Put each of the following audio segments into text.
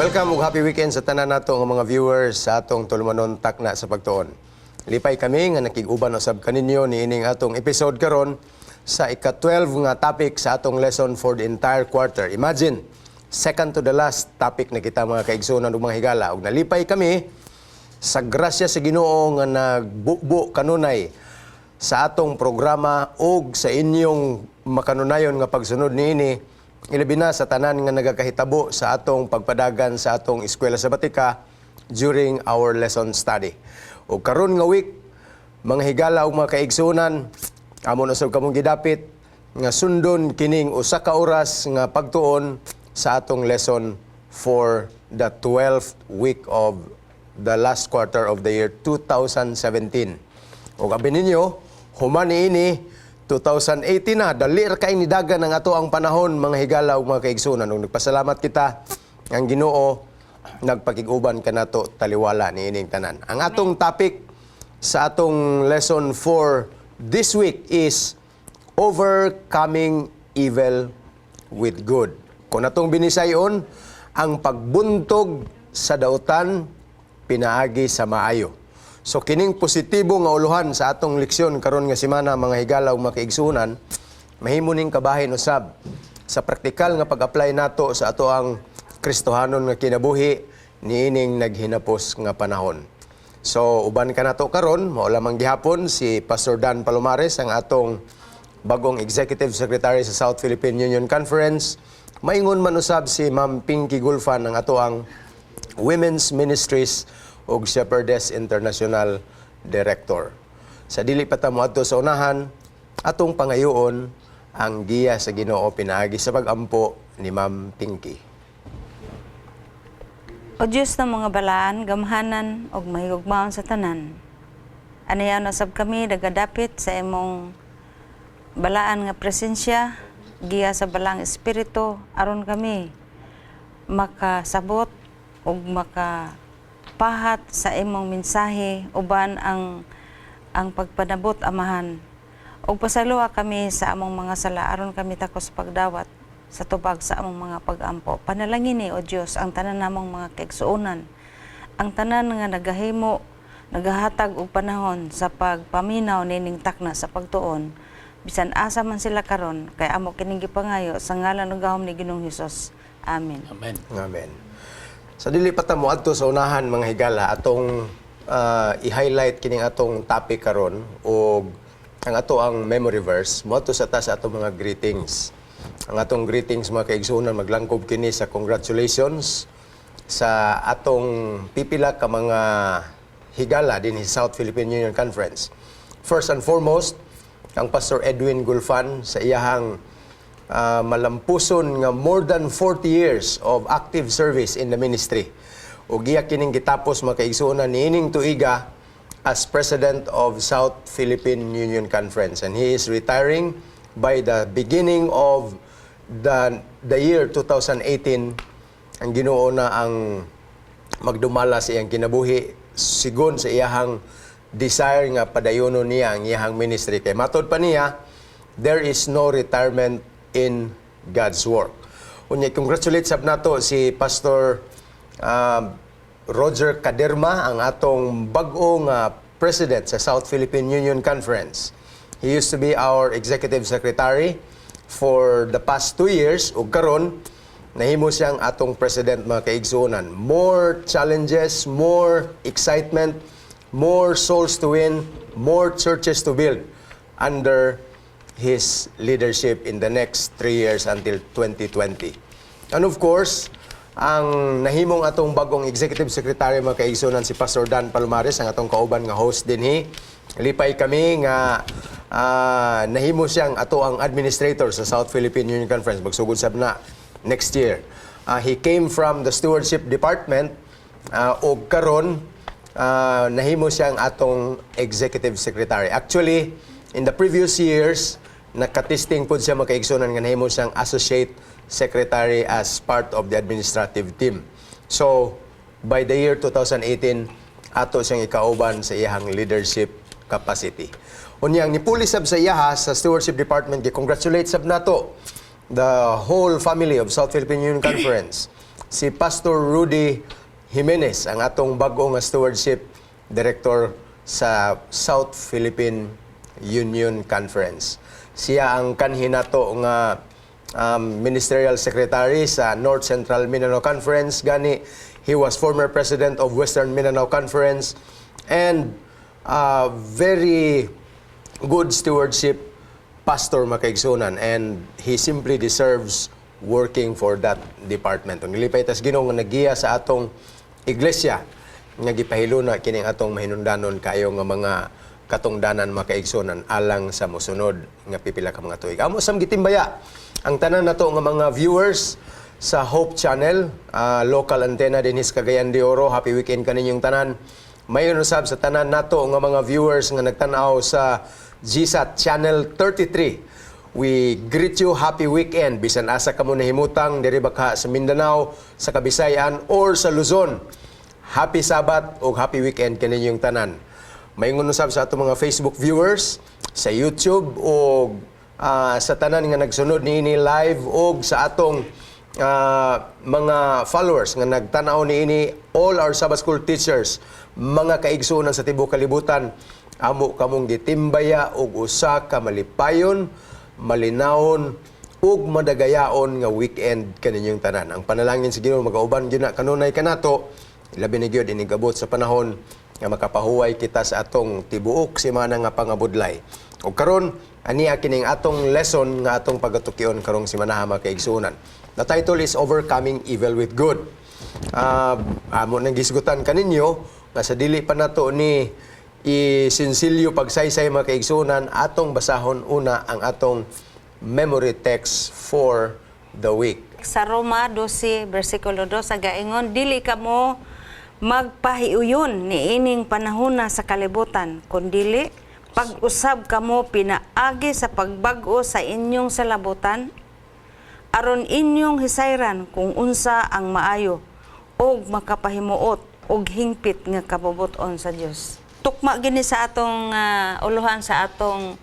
Welcome ug happy weekend sa tanan nato nga mga viewers sa atong tulumanon Takna sa Pagtuon. Lipay kami nga nakig-uban usab kaninyo niining atong episode karon sa ika-12 nga topic sa atong lesson for the entire quarter. Imagine, second to the last topic na kita, mga kaigsuonan ug mga higala, ug nalipay kami sa grasya sa Ginoo nga nagbubo kanunay sa atong programa ug sa inyong makanunayon nga pagsunod niini, ilabi na sa tanan nga nagakahitabo sa atong pagpadagan sa atong Eskwela Sabatika during our lesson study. Ug karon nga week, mga higala ug mga kaigsuonan, amon usab kamong gidapit nga sundon kining usa ka oras nga pagtuon sa atong lesson for the 12th week of the last quarter of the year 2017. Ug abi ninyo, human niini, 2018 na, dali ra kay nidagan ang atoang panahon, mga higala ug mga kaigsuonan. Ug nagpasalamat kita ang Ginoo nagpakig-uban kanato taliwala niining tanan. Ang atong topic sa atong lesson for this week is overcoming evil with good. Kung atong binisayon, ang pagbuntog sa dautan pinaagi sa maayo. So kining positibo nga uluhan sa atong leksyon karon nga semana, mga higala ug mga kaigsuonan, mahimo ning kabahin usab sa praktikal nga pag-apply nato sa atoang Kristohanon nga kinabuhi niining naghinapos nga panahon. So uban kanato karon, mao lamang gihapon si Pastor Dan Palomares, ang atong bagong Executive Secretary sa South Philippine Union Conference. Maingon man usab si Ma'am Pinky Gulfan, ang atoang Women's Ministries ug Shepherdess International Director. Sa dili pa ta moadto sa unahan, atong pangayoon ang giya sa Ginoo pinaagi sa pagampo ni Ma'am Pinky. O Diyos ng mga balaan, gamhanan ug mahigugmaon sa tanan. Aniya nasab kami nagadapit sa imong balaan nga presensya, giya sa Balaang Espiritu, aron kami makasabot ug makapahat sa imong mensahe uban ang pagpanabot, Amahan. Ug pasayloa kami sa among mga sala aron kami takos pagdawat sa tubag sa among mga pagampo. Panalangini, O Dios, ang tanan namong mga kaigsuonan, ang tanan nga nagahimo, nagahatag og panahon sa pagpaminaw nining Takna sa Pagtuon. Bisan asa man sila karon, kay amo kining gipangayo sa ngalan ug gahom ni Ginoong Hesus. Amen. Amen. Amen. Sa dili pa ta moadto sa unahan, mga higala, atong i-highlight kining atong topic karon ug ang atoang memory verse. Moadto sa ta sa atong mga greetings. Ang atong greetings, mga kaigsuonan, maglangkob kini sa congratulations sa atong pipila ka mga higala dinhi sa South Philippine Union Conference. First and foremost, ang Pastor Edwin Gulfan sa iyahang malampuson nga more than 40 years of active service in the ministry. Ug iya kining gitapos, mga kaigsuonan, niining tuiga as president of South Philippine Union Conference, and he is retiring by the beginning of the year 2018. Ang Ginoo na ang magdumala sa iyang kinabuhi sigon sa iyahang desire nga padayonon niya ang iyahang ministry, kay matod pa niya, there is no retirement in God's work. Unya, congratulate sab nato si Pastor Roger Caderma, ang atong bag-o nga president sa South Philippine Union Conference. He used to be our executive secretary for the past 2 years ug karon nahimo siyang atong president, mga kaigsuonan. More challenges, more excitement, more souls to win, more churches to build under his leadership in the next 3 years until 2020. And of course, ang nahimong atong bagong executive secretary, mga kaigsuonan, si Pastor Dan Palomares, ang atong kauban nga host dinhi. Lipay kami nga nahimo siyang atoang administrator sa South Philippine Union Conference magsugod sab na next year. He came from the stewardship department ug karon nahimo siyang atong executive secretary. Actually, in the previous years, nakatesting pod siya, mga kaigsuonan, nga nahimo siyang associate secretary as part of the administrative team. So, by the year 2018, ato siyang ikauban sa iyahang leadership capacity. Unyang nipuli sab sa iyaha sa stewardship department, gi-congratulate sab nato the whole family of South Philippine Union Conference. Si Pastor Rudy Jimenez, ang atong bag-o nga stewardship director sa South Philippine Union Conference. Siya ang kanhi nato nga ministerial secretary sa North Central Mindanao Conference. Gani, he was former president of Western Mindanao Conference and very good stewardship pastor, mga kaigsuonan, and he simply deserves working for that department. Ug nilipay tas Ginoo nga nagiya sa atong iglesia nga gipahiluna kining atong mahinundanon kayo nga mga katungdanan, mga kaigsuonan, alang sa mosunod nga pipila ka mga tuig. Amo sam gitimbaya ang tanan nato nga mga viewers sa Hope Channel, local antenna dinhi sa Cagayan de Oro. Happy weekend kaninyong tanan. Mayon usab sa tanan nato nga mga viewers nga nagtan-aw sa GSAT Channel 33. We greet you, happy weekend bisan asa kamo nahimutang, diri ba ka sa Mindanao, sa Kabisayan or sa Luzon. Happy Sabbath ug happy weekend kaninyong tanan. Maingon usab sa atong mga Facebook viewers, sa YouTube o sa tanan nga nagsunod niini live og sa atong mga followers nga nagtan-aw niini, all our Sabbath school teachers, mga kaigsuonan sa tibuok kalibutan, amo kamong gitimbaya og usa ka malipayon, malinawon ug madagayaon nga weekend kaninyong tanan. Ang panalangin sa Ginoo, magauban gyud na kanunay kanato, labi na gyud inigabot sa panahon nga makapahuway kita sa atong tibuok semana nga pangabudlay. Ug karon, ania kining atong lesson nga atong pagatukion karong semana, mga kaigsuonan. The title is Overcoming Evil with Good. Amo nang gisgutan kaninyo nga sa dili pa nato ni isinsilyo pagsaysay, mga kaigsuonan, atong basahon una ang atong memory text for the week. Sa Roma 12 versikulo 2 sa gaingon, "Dili kamo magpahiuyon niining panahona sa kalibutan, kundili pag-usab kamo pinaagi sa pagbag-o sa inyong salabutan aron inyong hisayran kung unsa ang maayo og makapahimuot og hingpit nga kabubut-on sa Dios." Tukma gini sa atong uluhan sa atong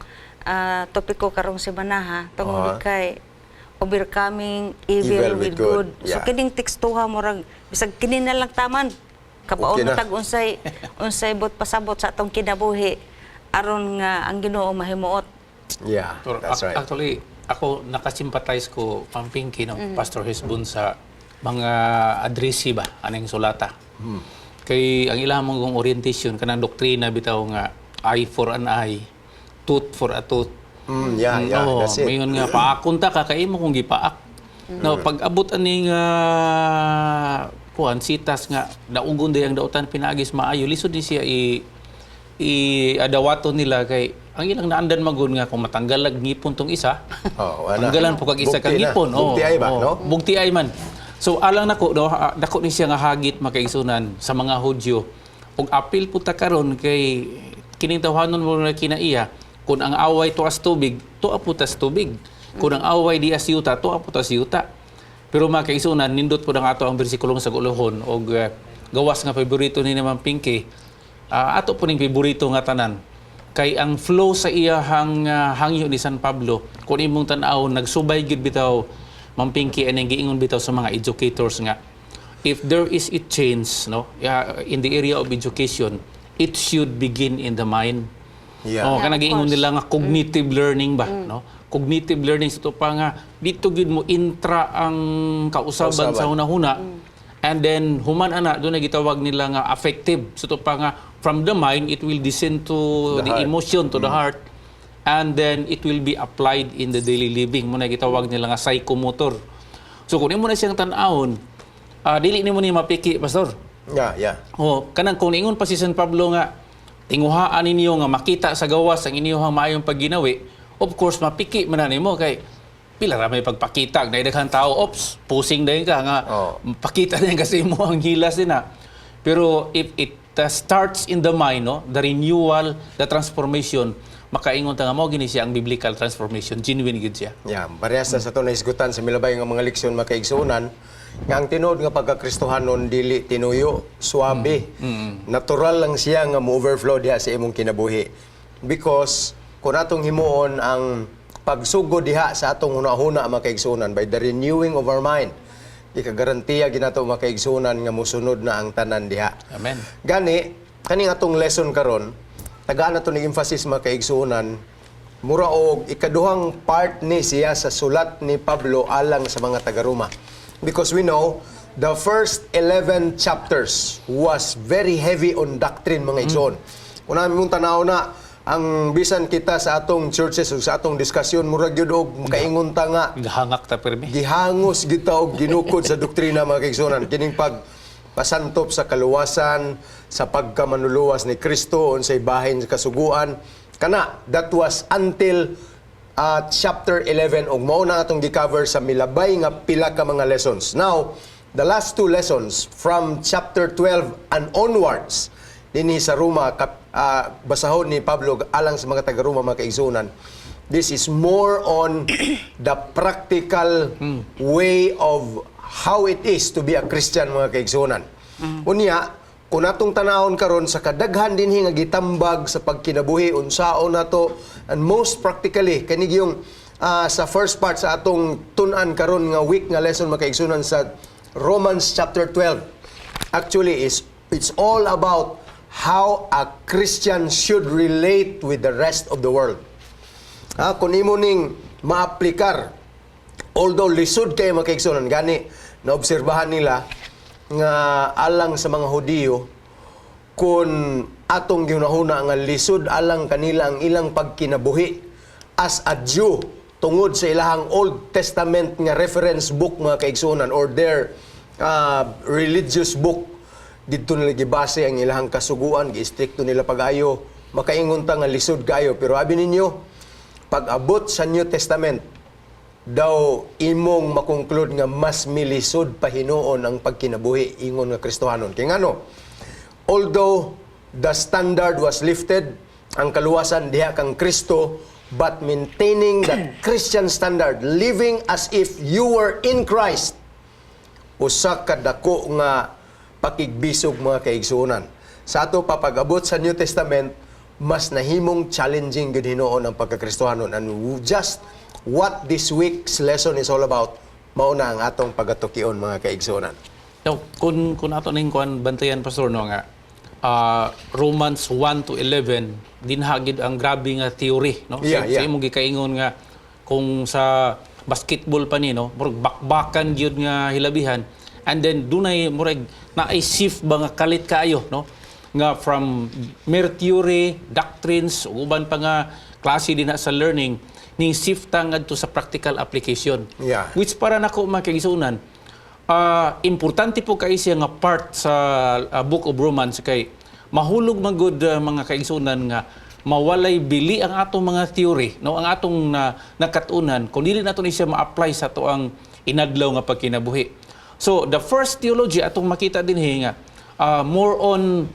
topiko karong semanaha tungod kay overcoming evil, with good. So kining tekstuha, murag bisag kini na lang taman kabaon na Okay na. Tag unsay unsay but pasabot sa atong kinabuhi aron nga ang Ginoo mahimuot. Yeah, Pero that's right. actually, ako nakasimpatize ko, Ma'am Pinky, no, Pastor Hesbon, sa mga addressee ba aning sulata. Kay ang ilang mong orientation kanang doktrina bitaw nga eye for an eye, tooth for a tooth. Yeah, Oo, that's it. Mayon nga paakon ta ka kay imo kung gipaak. No, pag abot aning kuan sitas nga daugon day ang dautan pinaagis maayo, lisod ni siya i i adawaton nila kay ang ilang naandan magun nga kung matanggal lag ngipon tong isa, Oh, wala. tanggalan po kag isa Bugti kang na. ngipon. Oo, Bugti ay ba, oo. no? Bugti ay man. So alang nako no, dako ni siya nga hagit, mga kaigsuonan, sa mga Hudyo. Ug apil po ta karon kay kining tawhanon mo na kinaiya, kung ang away tuas tubig, tua po tas tubig. Kung ang away di as yuta, tua po tas yuta. Pero mga kaigsuonan, nindot po ang ato ang bersikulong sa guluhon og gawas nga paborito ni naman Pinky. Ato po ning paborito nga tanan kay ang flow sa iyahang hangyo ni San Pablo, kung imong tan-aw, nagsubay gyud bitaw, Ma'am Pinky, aning giingon bitaw sa mga educators nga if there is a change, no, in the area of education, it should begin in the mind. Oh, Yeah, kana of giingon course. nila nga cognitive learning ba, no? Cognitive learning sa pa nga dito gyud mo intra ang kausaban Kausaban. sa hunahuna. And then human ana doon na gitawag nila nga affective. So to pa nga from the mind it will descend to The the heart. emotion, to the heart, and then it will be applied in the daily living. Mo na gitawag nila nga psychomotor. So kung imo na siyang tan-awon, dili nimo ni mapiki, Pastor. Oh, kanang kung niingon pa si San Pablo nga tinguhaan ninyo nga makita sa gawas ang inyong maayong pagginawi, of course mapiki man na nimo kay pila ra may pagpakita na daghang tao, ops, pusing dayon ka nga pakita na kasi mo ang hilas din na. Pero if it starts in the mind, no, the renewal, the transformation, makaingon ta nga mao gini siya ang biblical transformation, genuine gid siya. Yeah, parehas na sa ito nahisgutan sa milabay nga mga leksyon, mga kaigsuonan, nga ang tinuod nga pagkakristohanon dili tinuyo, suwabe. Natural lang siya nga mo-overflow diha sa imong kinabuhi. Because kung atong himuon ang pagsugod diha sa atong hunahuna, mga kaigsuonan, by the renewing of our mind, Ikagarantiya ginato, mga kaigsunan, nga musunod na ang tanan diha. Amen. Gani, kaning atong lesson karon, tagaan nato ni emphasis, mga kaigsunan, mura og ikaduhang part ni siya sa sulat ni Pablo alang sa mga taga-Roma. Because we know the first 11 chapters was very heavy on doctrine, mga igsoon. Kung namin mong tanaw na ang bisan kita sa atong churches o sa atong diskusyon, murag gyud og makaingon ta nga Gahangak ta pirmi. Gihangos gid ta og ginukod sa doktrina, mga kaigsuonan, kining pag pasantop sa kaluwasan sa pagkamanluluwas ni Kristo, unsay bahin sa kasuguan kana. That was until chapter 11 ug mao na atong gi-cover sa milabay nga pila ka mga lessons. Now, the last two lessons from chapter 12 and onwards dinhi sa Roma, basahon ni Pablo alang sa mga taga-Roma, mga kaigsuonan, this is more on the practical way of how it is to be a Christian, mga kaigsuonan. Unya, kung atong tanahon karon sa kadaghan dinhi nga gitambag sa pagkinabuhi, unsaon nato, and most practically kani yung sa first part sa atong tun-an karon nga week nga lesson, mga kaigsuonan, sa Romans chapter 12, actually is it's all about how a Christian should relate with the rest of the world. Ha, kung imo ning maaplikar, although lisod kay, mga kaigsuonan, gani naobserbahan nila nga alang sa mga Hudiyo, kung atong gihunahuna nga lisod alang kanila ang ilang pagkinabuhi as a Jew tungod sa ilahang Old Testament nga reference book, mga kaigsuonan, or their religious book, didto nila gibase ang ilahang kasuguan, giistrikto nila pag-ayo, makaingon ta nga lisod kaayo. Pero abi ninyo, pag abot sa New Testament daw, imong makonclude nga mas milisod pa hinuon ang pagkinabuhi ingon nga Kristohanon. Kay ngano? Although the standard was lifted, ang kaluwasan diha kang Kristo, but maintaining the Christian standard, living as if you were in Christ, usa ka dako nga pakigbisog, mga kaigsuonan. Sa ato papag-abot sa New Testament, mas nahimong challenging gud hinuon ang pagkakristohanon, and just what this week's lesson is all about, mao na ang atong pagatukion, mga kaigsuonan. Now, kung ato ning kuan bantayan, Pastor, no, nga Romans 1 to 11 dinha gid ang grabe nga theory, no, sa imong gikaingon nga kung sa basketball pa ni, no, murag bakbakan gyud nga hilabihan, and then dunay murag naay shift ba nga kalit kaayo, no, nga from mere theory, doctrines ug uban pa nga klase dinha sa learning, ning shift ta ngadto sa practical application, which para nako, mga kaigsuonan, importante po kay siya nga part sa Book of Romans kay mahulog magud, mga kaigsunan, nga mawalay bili ang atong mga theory, no, ang atong na, nakatunan kung dili nato ni siya ma-apply sa atoang inadlaw nga pagkinabuhi. So the first theology atong makita dinhi nga more on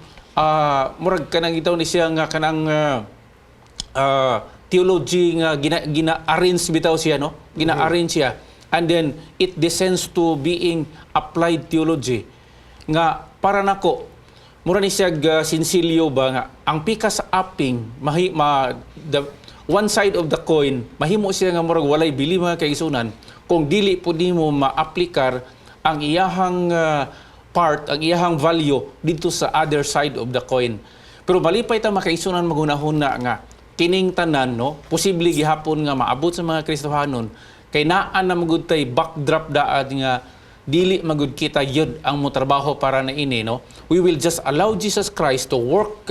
murag kanang itaw ni siya nga kanang theology nga gina gina-arrange bitaw siya, no, gina-arrange siya, and then it descends to being applied theology nga para nako mura ni siya sinsilyo ba nga ang pikas sa aping mahi, ma, the one side of the coin, mahimo siya nga murag walay bili, mga kaigsunan, kung dili po nimo maaplikar ang iyahang part, ang iyahang value dito sa other side of the coin. Pero malipay ta, makaigsunan, maghunahuna nga kining tanan, no, posible gihapon nga maabot sa mga Kristohanon kay naa na magud tay backdrop daan nga dili magud kita gyud ang motrabaho para na ini, no. We will just allow Jesus Christ to work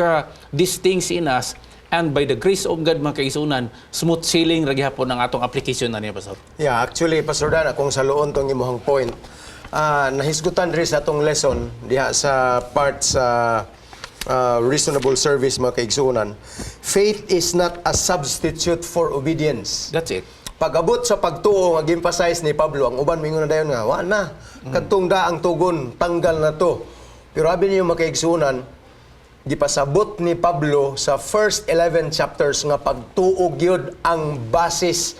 these things in us, and by the grace of God, mga kaigsunan, smooth sailing ra gihapon ang atong application na niya, Pastor. Yeah, actually, Pastor Dan, akong saluon tong imong point. Nahisgutan diri sa atong lesson diha sa part sa reasonable service, mga kaigsuonan. Faith is not a substitute for obedience. That's it. Pag-abot sa pagtuo nga gi-emphasize ni Pablo, ang uban mingon na dayon nga, wa na. Kadtong daang tugon, tanggal na to. Pero abi niyo, mga kaigsuonan, gipasabot ni Pablo sa first 11 chapters nga pagtuo gyud ang basis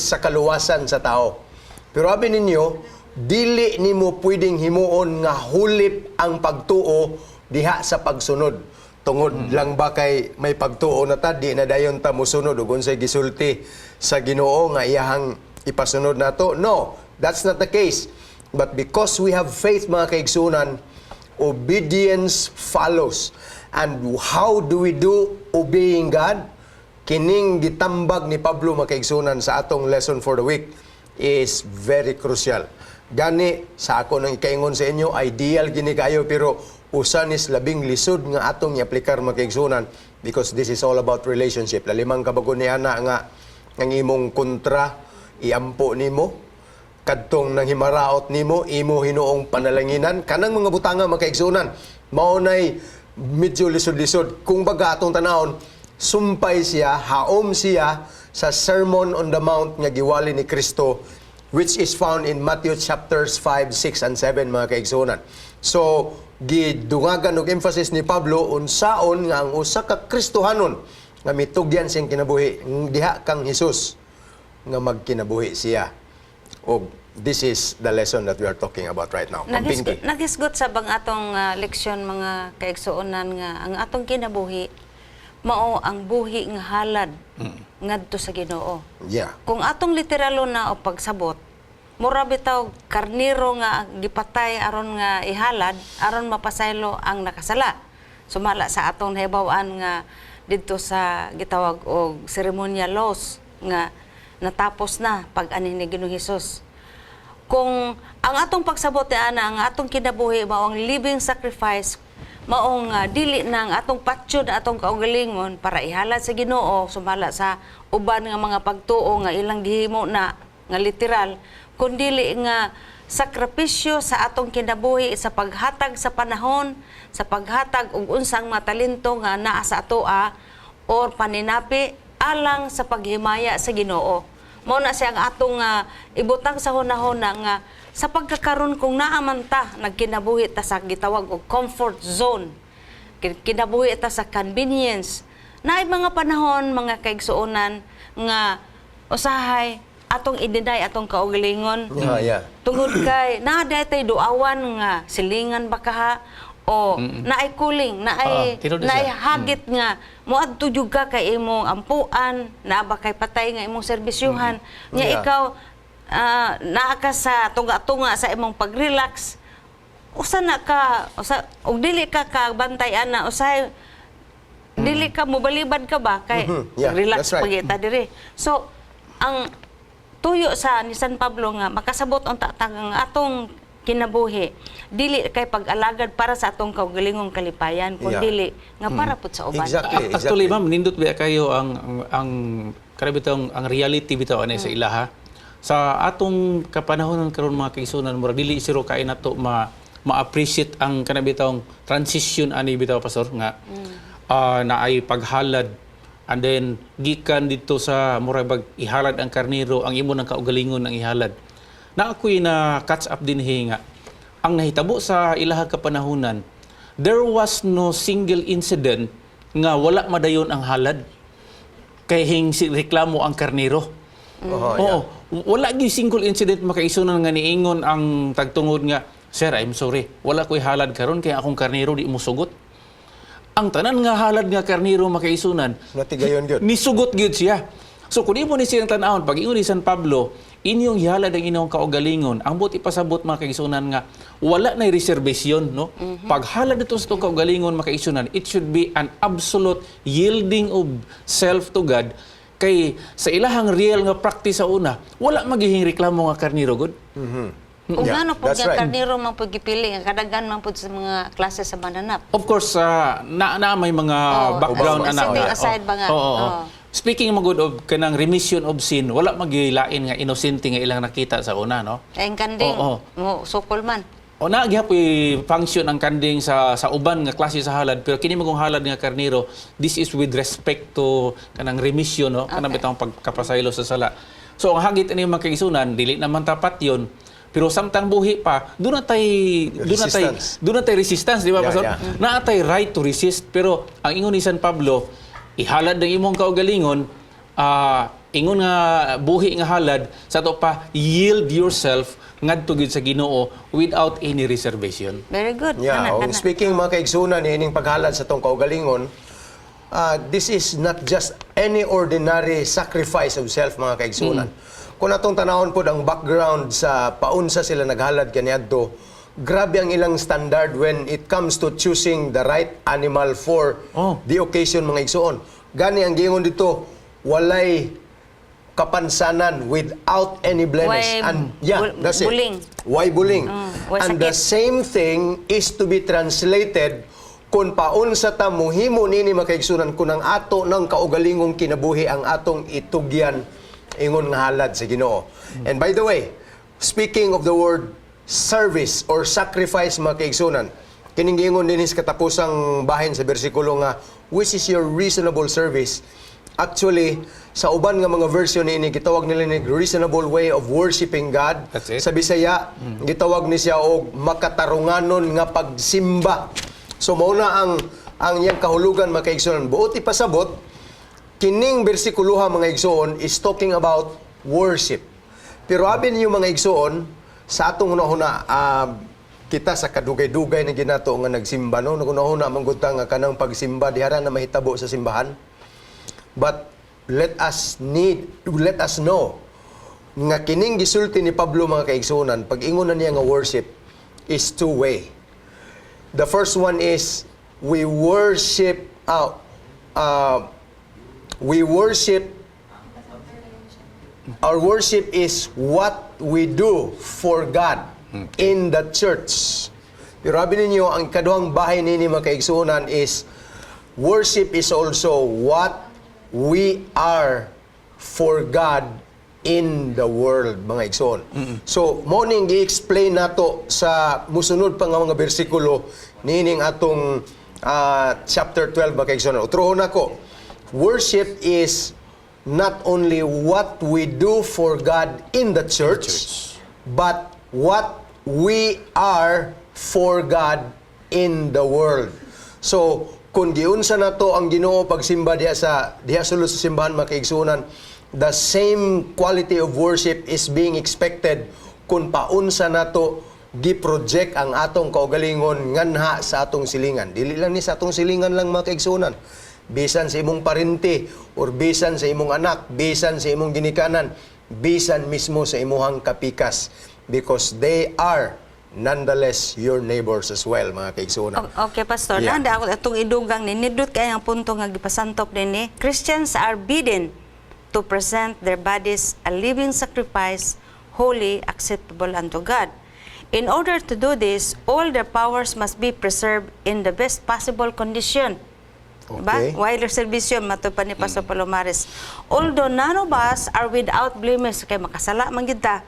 sa kaluwasan sa tao. Pero abi ninyo, dili nimo pwedeng himuon nga hulip ang pagtuo diha sa pagsunod. Tungod lang ba kay may pagtuo na ta, di na dayon ta musunod ug unsay gisulti sa Ginoo nga iyahang ipasunod nato? No, that's not the case. But because we have faith, mga kaigsunan, obedience follows. And how do we do obeying God? Kining gitambag ni Pablo, mga kaigsunan, sa atong lesson for the week is very crucial. Gani sa ako nang ikaingon sa inyo, ideal gini kayo, pero usa nis labing lisod nga atong iaplikar, mga kaigsunan, because this is all about relationship. Lalimang kabago ni ana nga ang imong kontra iampo nimo, kadtong nang himaraot nimo imo hinuong panalanginan, kanang mga butanga, mga kaigsunan, mao nay medyo lisod-lisod. Kung baga atong tanawon, sumpay siya, haom siya sa Sermon on the Mount nga giwali ni Kristo, which is found in Matthew chapters 5, 6 and 7, mga kaigsunan. So gidungagan og emphasis ni Pablo unsaon nga ang usa ka Kristohanon nga mitugyan siyang kinabuhi diha kang Hesus nga magkinabuhi siya. Og this is the lesson that we are talking about right now. Ma'am Pinky. Naghisgot sa bang atong leksyon, mga kaigsuonan, nga ang atong kinabuhi mao ang buhi nga halad ngadto sa Ginoo. Kung atong literalo na o pagsabot, mura bitaw karniro nga gipatay aron nga ihalad aron mapasaylo ang nakasala. Sumala sa atong nahibaw-an nga didto sa gitawag og ceremonial laws nga natapos na pag ani ni Ginoong Hesus. Kung ang atong pagsabot ni ana, ang atong kinabuhi mao ang living sacrifice, maong dili na ang atong patyon na atong kaugalingon para ihalad sa Ginoo sumala sa uban nga mga pagtuo nga ilang gihimo na nga literal, kundili nga sakripisyo sa atong kinabuhi sa paghatag sa panahon, sa paghatag og unsang mga talento nga naa sa atoa or paninapi alang sa paghimaya sa Ginoo. Mao na siya ang atong ibutang sa hunahuna nga sa pagkakaron, kung naa man ta nagkinabuhi ta sa gitawag og comfort zone, kinabuhi ta sa convenience, naay mga panahon, mga kaigsuonan, nga usahay atong i-deny atong kaugalingon tungod kay naa tay duawan nga silingan ba kaha o naay kuling, naay Ah, tinuod na naay siya. hagit nga moadto jud ka kay imong ampuan, naa ba kay patay nga imong serbisyuhan nya ikaw naa ka sa tunga-tunga sa imong pag-relax, usa na ka usa og dili ka ka bantay ana, usahay dili ka mobalibad ka ba kay Yeah, relax that's right. pagita diri. So ang tuyo sa ni San Pablo nga makasabot unta ta nga ang atong kinabuhi dili kay pag-alagad para sa atong kaugalingong kalipayan, kun dili nga para pud sa uban. Actually, ma'am, nindot ba kayo ang kanang bitong ang reality bitaw ani sa ilaha. Sa atong kapanahonon karon, mga kaigsunan, murag dili siro kay nato ma ma-appreciate ang kanang bitawng transition ani bitaw, pastor, nga naay paghalad and then gikan dito sa murag bag ihalad ang karniro, ang imo ng kaugalingon ang ihalad. Na ako'y na catch up din nga ang nahitabo sa ilaha kapanahunan, there was no single incident nga wala madayon ang halad kay hing si reklamo ang karniro. Oo, wala gyud single incident, makaisunan, nga niingon ang tagtungod nga, "Sir, I'm sorry, wala ko'y halad karon kay akong karniro di mo sugot." Ang tanan nga halad nga karniro, makaisunan, Natigayon gyud. Nisugot gyud siya. So kung imo ni siyang tan-awon, pag ingon ni San Pablo, inyong ihalad ang inyong kaugalingon. Ang buot ipasabot, mga kaigsunan, nga wala na reservation, no? Paghalad dito sa itong kaugalingon, mga kaigsunan, it should be an absolute yielding of self to God, kay sa ilahang real nga practice sa una, wala magihing reklamo nga karniro gud. Ug Yeah, ngano pud that's nga right. karniro man pud gipili nga kadaghan man pud sa mga klase sa mananap? Of course, na, na may mga background setting ana. aside ba nga? Oo. Oo. Speaking magud of kanang remission of sin, wala magilain nga inosente nga ilang nakita sa una, no? Ay, ang kanding mo sukol man. O na gihapoy function ang kanding sa uban nga klase sa halad, pero kini magong halad nga karniro, this is with respect to kanang remission, no, kanang bitawng pagkapasaylo sa sala. So ang hagit ani, mga kaigsunan, dili naman tapat yon, pero samtang buhi pa, doon na tay Resistance. doon na tay resistance, di ba, pastor? Yeah. Naa tay right to resist, pero ang ingon ni San Pablo, ihalad ng imong kaugalingon, ingon nga buhi nga halad sa ato pa, yield yourself ngadto gyud sa Ginoo without any reservation. Very good. Yeah, Kana, oh, kana. speaking, mga kaigsunan, ining paghalad sa tong kaugalingon, this is not just any ordinary sacrifice of self, mga kaigsunan. Kung atong tanawon pod ang background sa paunsa sila naghalad kaniadto, grabe ang ilang standard when it comes to choosing the right animal for the occasion, mga igsoon. Gani ang giingon dito, walay kapansanan, without any blemish. Way And yeah, that's it. buling. Why buling? Way And the sakit. same thing is to be translated kung paunsa ta muhimo nini, mga kaigsunan, kung ang ato ng kaugalingong kinabuhi ang atong itugyan ingon nga halad sa Ginoo. And by the way, speaking of the word service or sacrifice, mga kaigsunan, kining giingon dinhi sa katapusang bahin sa bersikulo nga "which is your reasonable service." Actually, sa uban nga mga version niini, gitawag nila ni reasonable way of worshiping God. That's it. Sa Bisaya, gitawag ni siya og makatarunganon nga pagsimba. So mao na ang iyang kahulugan, mga kaigsuonan. Buot ipasabot, kining bersikuloha, mga igsoon, is talking about worship. Pero abi niyo, mga igsoon, sa atong hunahuna, kita sa kadugay-dugay na ginato nga nagsimba, no, nagunahuna man gud ta nga kanang pagsimba dihara na mahitabo sa simbahan. But let us know nga kining gisulti ni Pablo, mga kaigsuonan, pag ingon na niya nga worship is two way. The first one is we worship our worship is what we do for God in the church. Pero abi ninyo, ang kaduhang bahin nini, mga kaigsuonan, is worship is also what we are for God in the world, mga igsoon. So, mao ning gi-explain nato sa musunod pa nga mga bersikulo niining atong chapter 12, mga kaigsoon. Utrohon nako. Worship is not only what we do for God in the church, but what we are for God in the world. So, kung giunsa nato ang Ginoo pagsimba diha sulod sa simbahan, mga kaigsuonan, the same quality of worship is being expected kung paunsa nato gi-project ang atong kaugalingon nganha sa atong silingan. Dili lang ni sa atong silingan lang, mga kaigsuonan. Bisan sa imong parente or bisan sa imong anak, bisan sa imong ginikanan, bisan mismo sa imuhang kapikas, because they are nonetheless your neighbors as well, mga kaigsuonan. Okay, Pastor. Yeah. Nanda ako itong idugang ni nindot kay ang punto nga gipasantop dinhi. Christians are bidden to present their bodies a living sacrifice, holy, acceptable unto God. In order to do this, all their powers must be preserved in the best possible condition. Diba? Okay. While serbisyo, mato pa ni Pastor Palomares. Although none of us are without blemish, kay makasala man gid ta.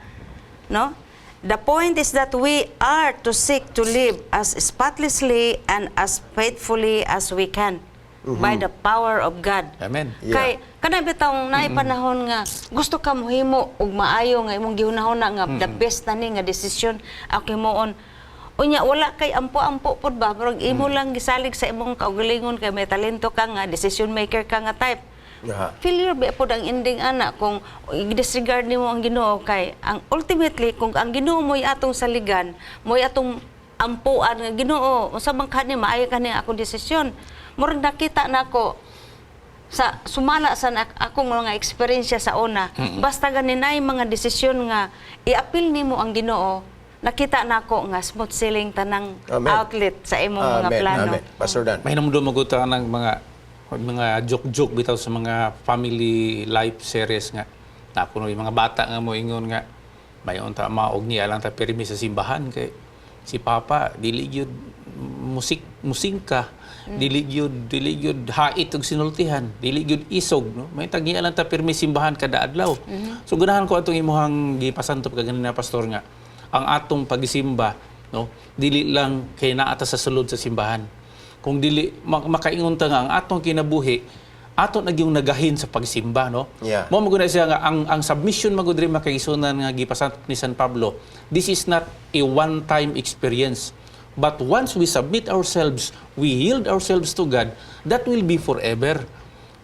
No? The point is that we are to seek to live as spotlessly and as faithfully as we can by the power of God. Amen. Kay kanang bitawng naay panahon nga gusto ka mohimo og maayo nga imong gihunahuna nga the best na ni nga desisyon ako himuon. Unya wala kay ampo-ampo pud ba, murag imo lang gisalig sa imong kaugalingon kay may talento ka nga decision maker ka nga type. Failure ba pod ang ending ana kung i-disregard nimo ang Ginoo, kay ang ultimately kung ang Ginoo mo'y atong saligan, mo'y atong ampuan nga, "Ginoo, unsa man kani, maayo kani akong desisyon?" Murag nakita nako sa sumala sa akong mga eksperyensya sa una, basta ganin ay mga desisyon nga iapil nimo ang Ginoo, nakita nako nga smooth sailing tanang Amen. outlet sa imong mga Amen. plano. Amen. Pastor Dan. Mahinumdum magud ta ng mga joke-joke bitaw sa mga family life series nga napuno yung mga bata nga moingon nga mayon ta maog niya lang ta pirmi sa simbahan kay si Papa dili gyud musik musingka, dili gyud hait og sinultihan, dili gyud isog, no, may tagniya lang ta pirmi simbahan kada adlaw. So ganahan ko atong imuhang gipasantop kaganina, Pastor, nga ang atong pagsimba, no, dili lang kay naa ta sa sulod sa simbahan. Kung dili makaingon ta nga ang atong kinabuhi ato na gyung nagahin sa pagsimba, no? Mao man gud na siya nga ang submission magud diri, makaigsunan, nga gipasantop ni San Pablo, this is not a one time experience, but once we submit ourselves, we yield ourselves to God, that will be forever.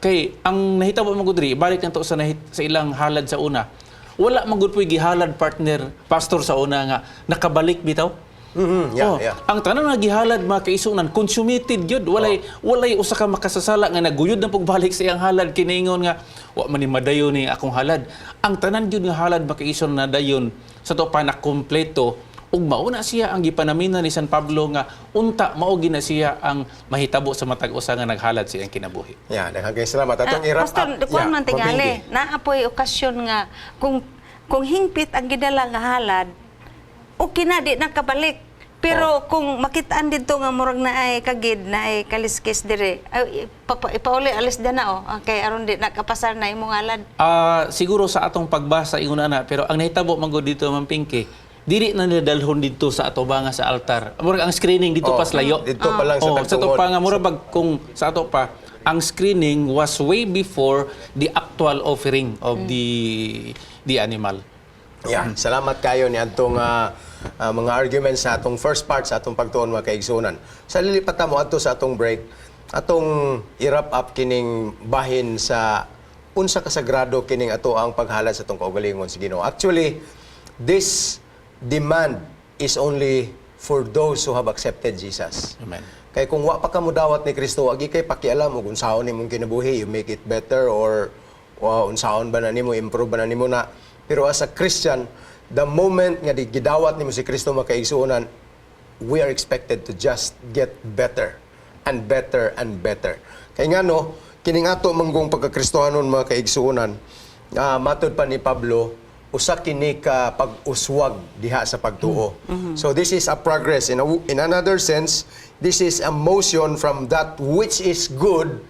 Kay ang nahitabo man gud diri, balik nato sa ilang halad sa una, wala man gud po'y gihalad, partner, Pastor, sa una nga nakabalik bitaw. Yeah, Oh, ang tanan nga gihalad, mga kaisunan, consummated gyud. Walay walay usa ka makasasala nga naguyod na pagbalik sa iyang halad kiningon nga wa man ni madayon ni akong halad. Ang tanan gyud nga halad, mga kaisunan, na dayon sa to pa na kompleto ug mao na siya ang gipanaminan ni San Pablo nga unta mao gina siya ang mahitabo sa matag usa nga naghalad sa iyang kinabuhi. Yeah, daghang kay salamat. Atong i-wrap Pastor, up. kuan man tingali, Ma'am Pinky. naapoy okasyon nga kung hingpit ang gidala nga halad, okay na, di na kabalik. Pero kung makitaan dito nga murag na ay kagid na ay kaliskis dire, ay, ipauli alis da na oh, kay aron di na kapasar na imong halad. Ah, siguro sa atong pagbasa ingon ana, pero ang nahitabo man gud dito, Ma'am Pinky, dili na nila dalhon didto sa atubanga sa altar. Murag ang screening dito Oh, pa sa layo. didto pa lang sa Oh, sa ato tagtungod. pa nga murag bag kung sa ato pa ang screening was way before the actual offering of the animal. Yeah, salamat kayo ni adtong mga arguments sa atong first part sa atong pagtuon, mga kaigsunan. Sa lilipat ta mo adto sa atong break, atong i-wrap up kining bahin sa unsa kasagrado kining ato ang paghalad sa atong kaugalingon sa Ginoo. Actually, this demand is only for those who have accepted Jesus. Amen. Kay kung wa pa ka mudawat ni Kristo, agi kay pakialam og unsaon nimong kinabuhi, you make it better or wow, unsaon ba na nimo, improve ba na nimo na. Pero as a Christian, the moment nga di gidawat nimo si Kristo, makaigsuonan, we are expected to just get better and better and better. Kay ngano, kining ato manggong pagkakristohanon, mga kaigsuonan, matod pa ni Pablo, usa kini ka pag-uswag diha sa pagtuo. So this is a progress. In another sense, this is a motion from that which is good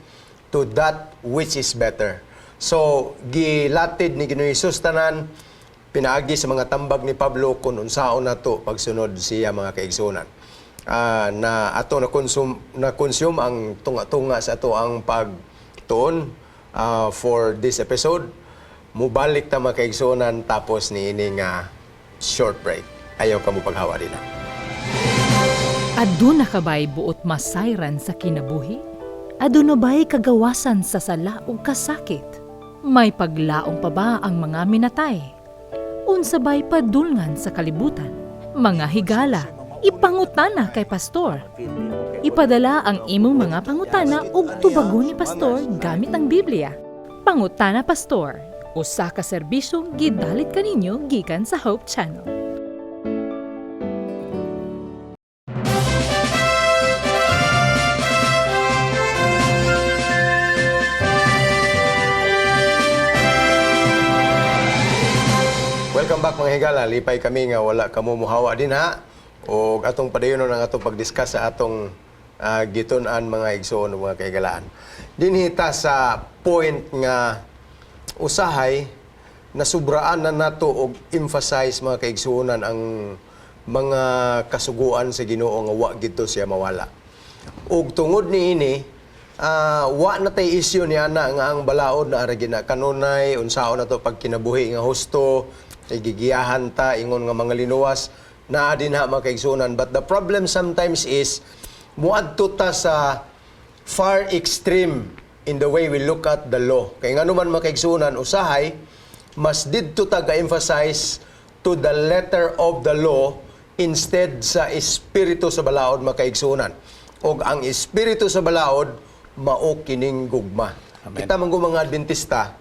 to that which is better. So gilatid ni Ginoong Hesus tanan pinaagi sa mga tambag ni Pablo kung unsaon nato pagsunod siya, mga kaigsuonan. Na ato na consume ang tunga-tunga sa ato ang pagtuon for this episode. Mubalik ta, mga kaigsuonan, tapos ni ini nga short break. Ayaw ka mo paghawa din. Aduna ka ba'y buot masayran sa kinabuhi? Aduna ba'y kagawasan sa sala ug kasakit? May paglaom pa ba ang mga minatay? Unsa ba'y padulngan sa kalibutan? Mga higala, ipangutana kay pastor. Ipadala ang imong mga pangutana ug tubagon ni pastor gamit ang Biblia. Pangutana Pastor, usa ka serbisyo gidalit kaninyo gikan sa Hope Channel. Welcome back, mga higala. Lipay kami nga wala kamo muhawa din ha. O atong padayonon ang atong pagdiscuss sa atong gitun-an, mga igsoon ug mga kahigalaan. Dinhi ta sa point nga usahay nasubraan na nato og emphasize, mga kaigsuonan, ang mga kasuguan sa Ginoo nga wa gidto siya mawala. Ug tungod niini, wa na tay issue ni ana nga ang balaod na ara gina kanunay unsaon na to pagkinabuhi nga husto kay gigiyahan ta ingon nga mga linuwas naa din ha, mga kaigsuonan. But the problem sometimes is muadto ta sa far extreme in the way we look at the law. Kay ngano man, mga kaigsuonan, usahay mas didto ta ga-emphasize to the letter of the law instead sa espiritu sa balaod, mga kaigsuonan. Og ang espiritu sa balaod mao kining gugma. Amen. Kita man mga Adventista,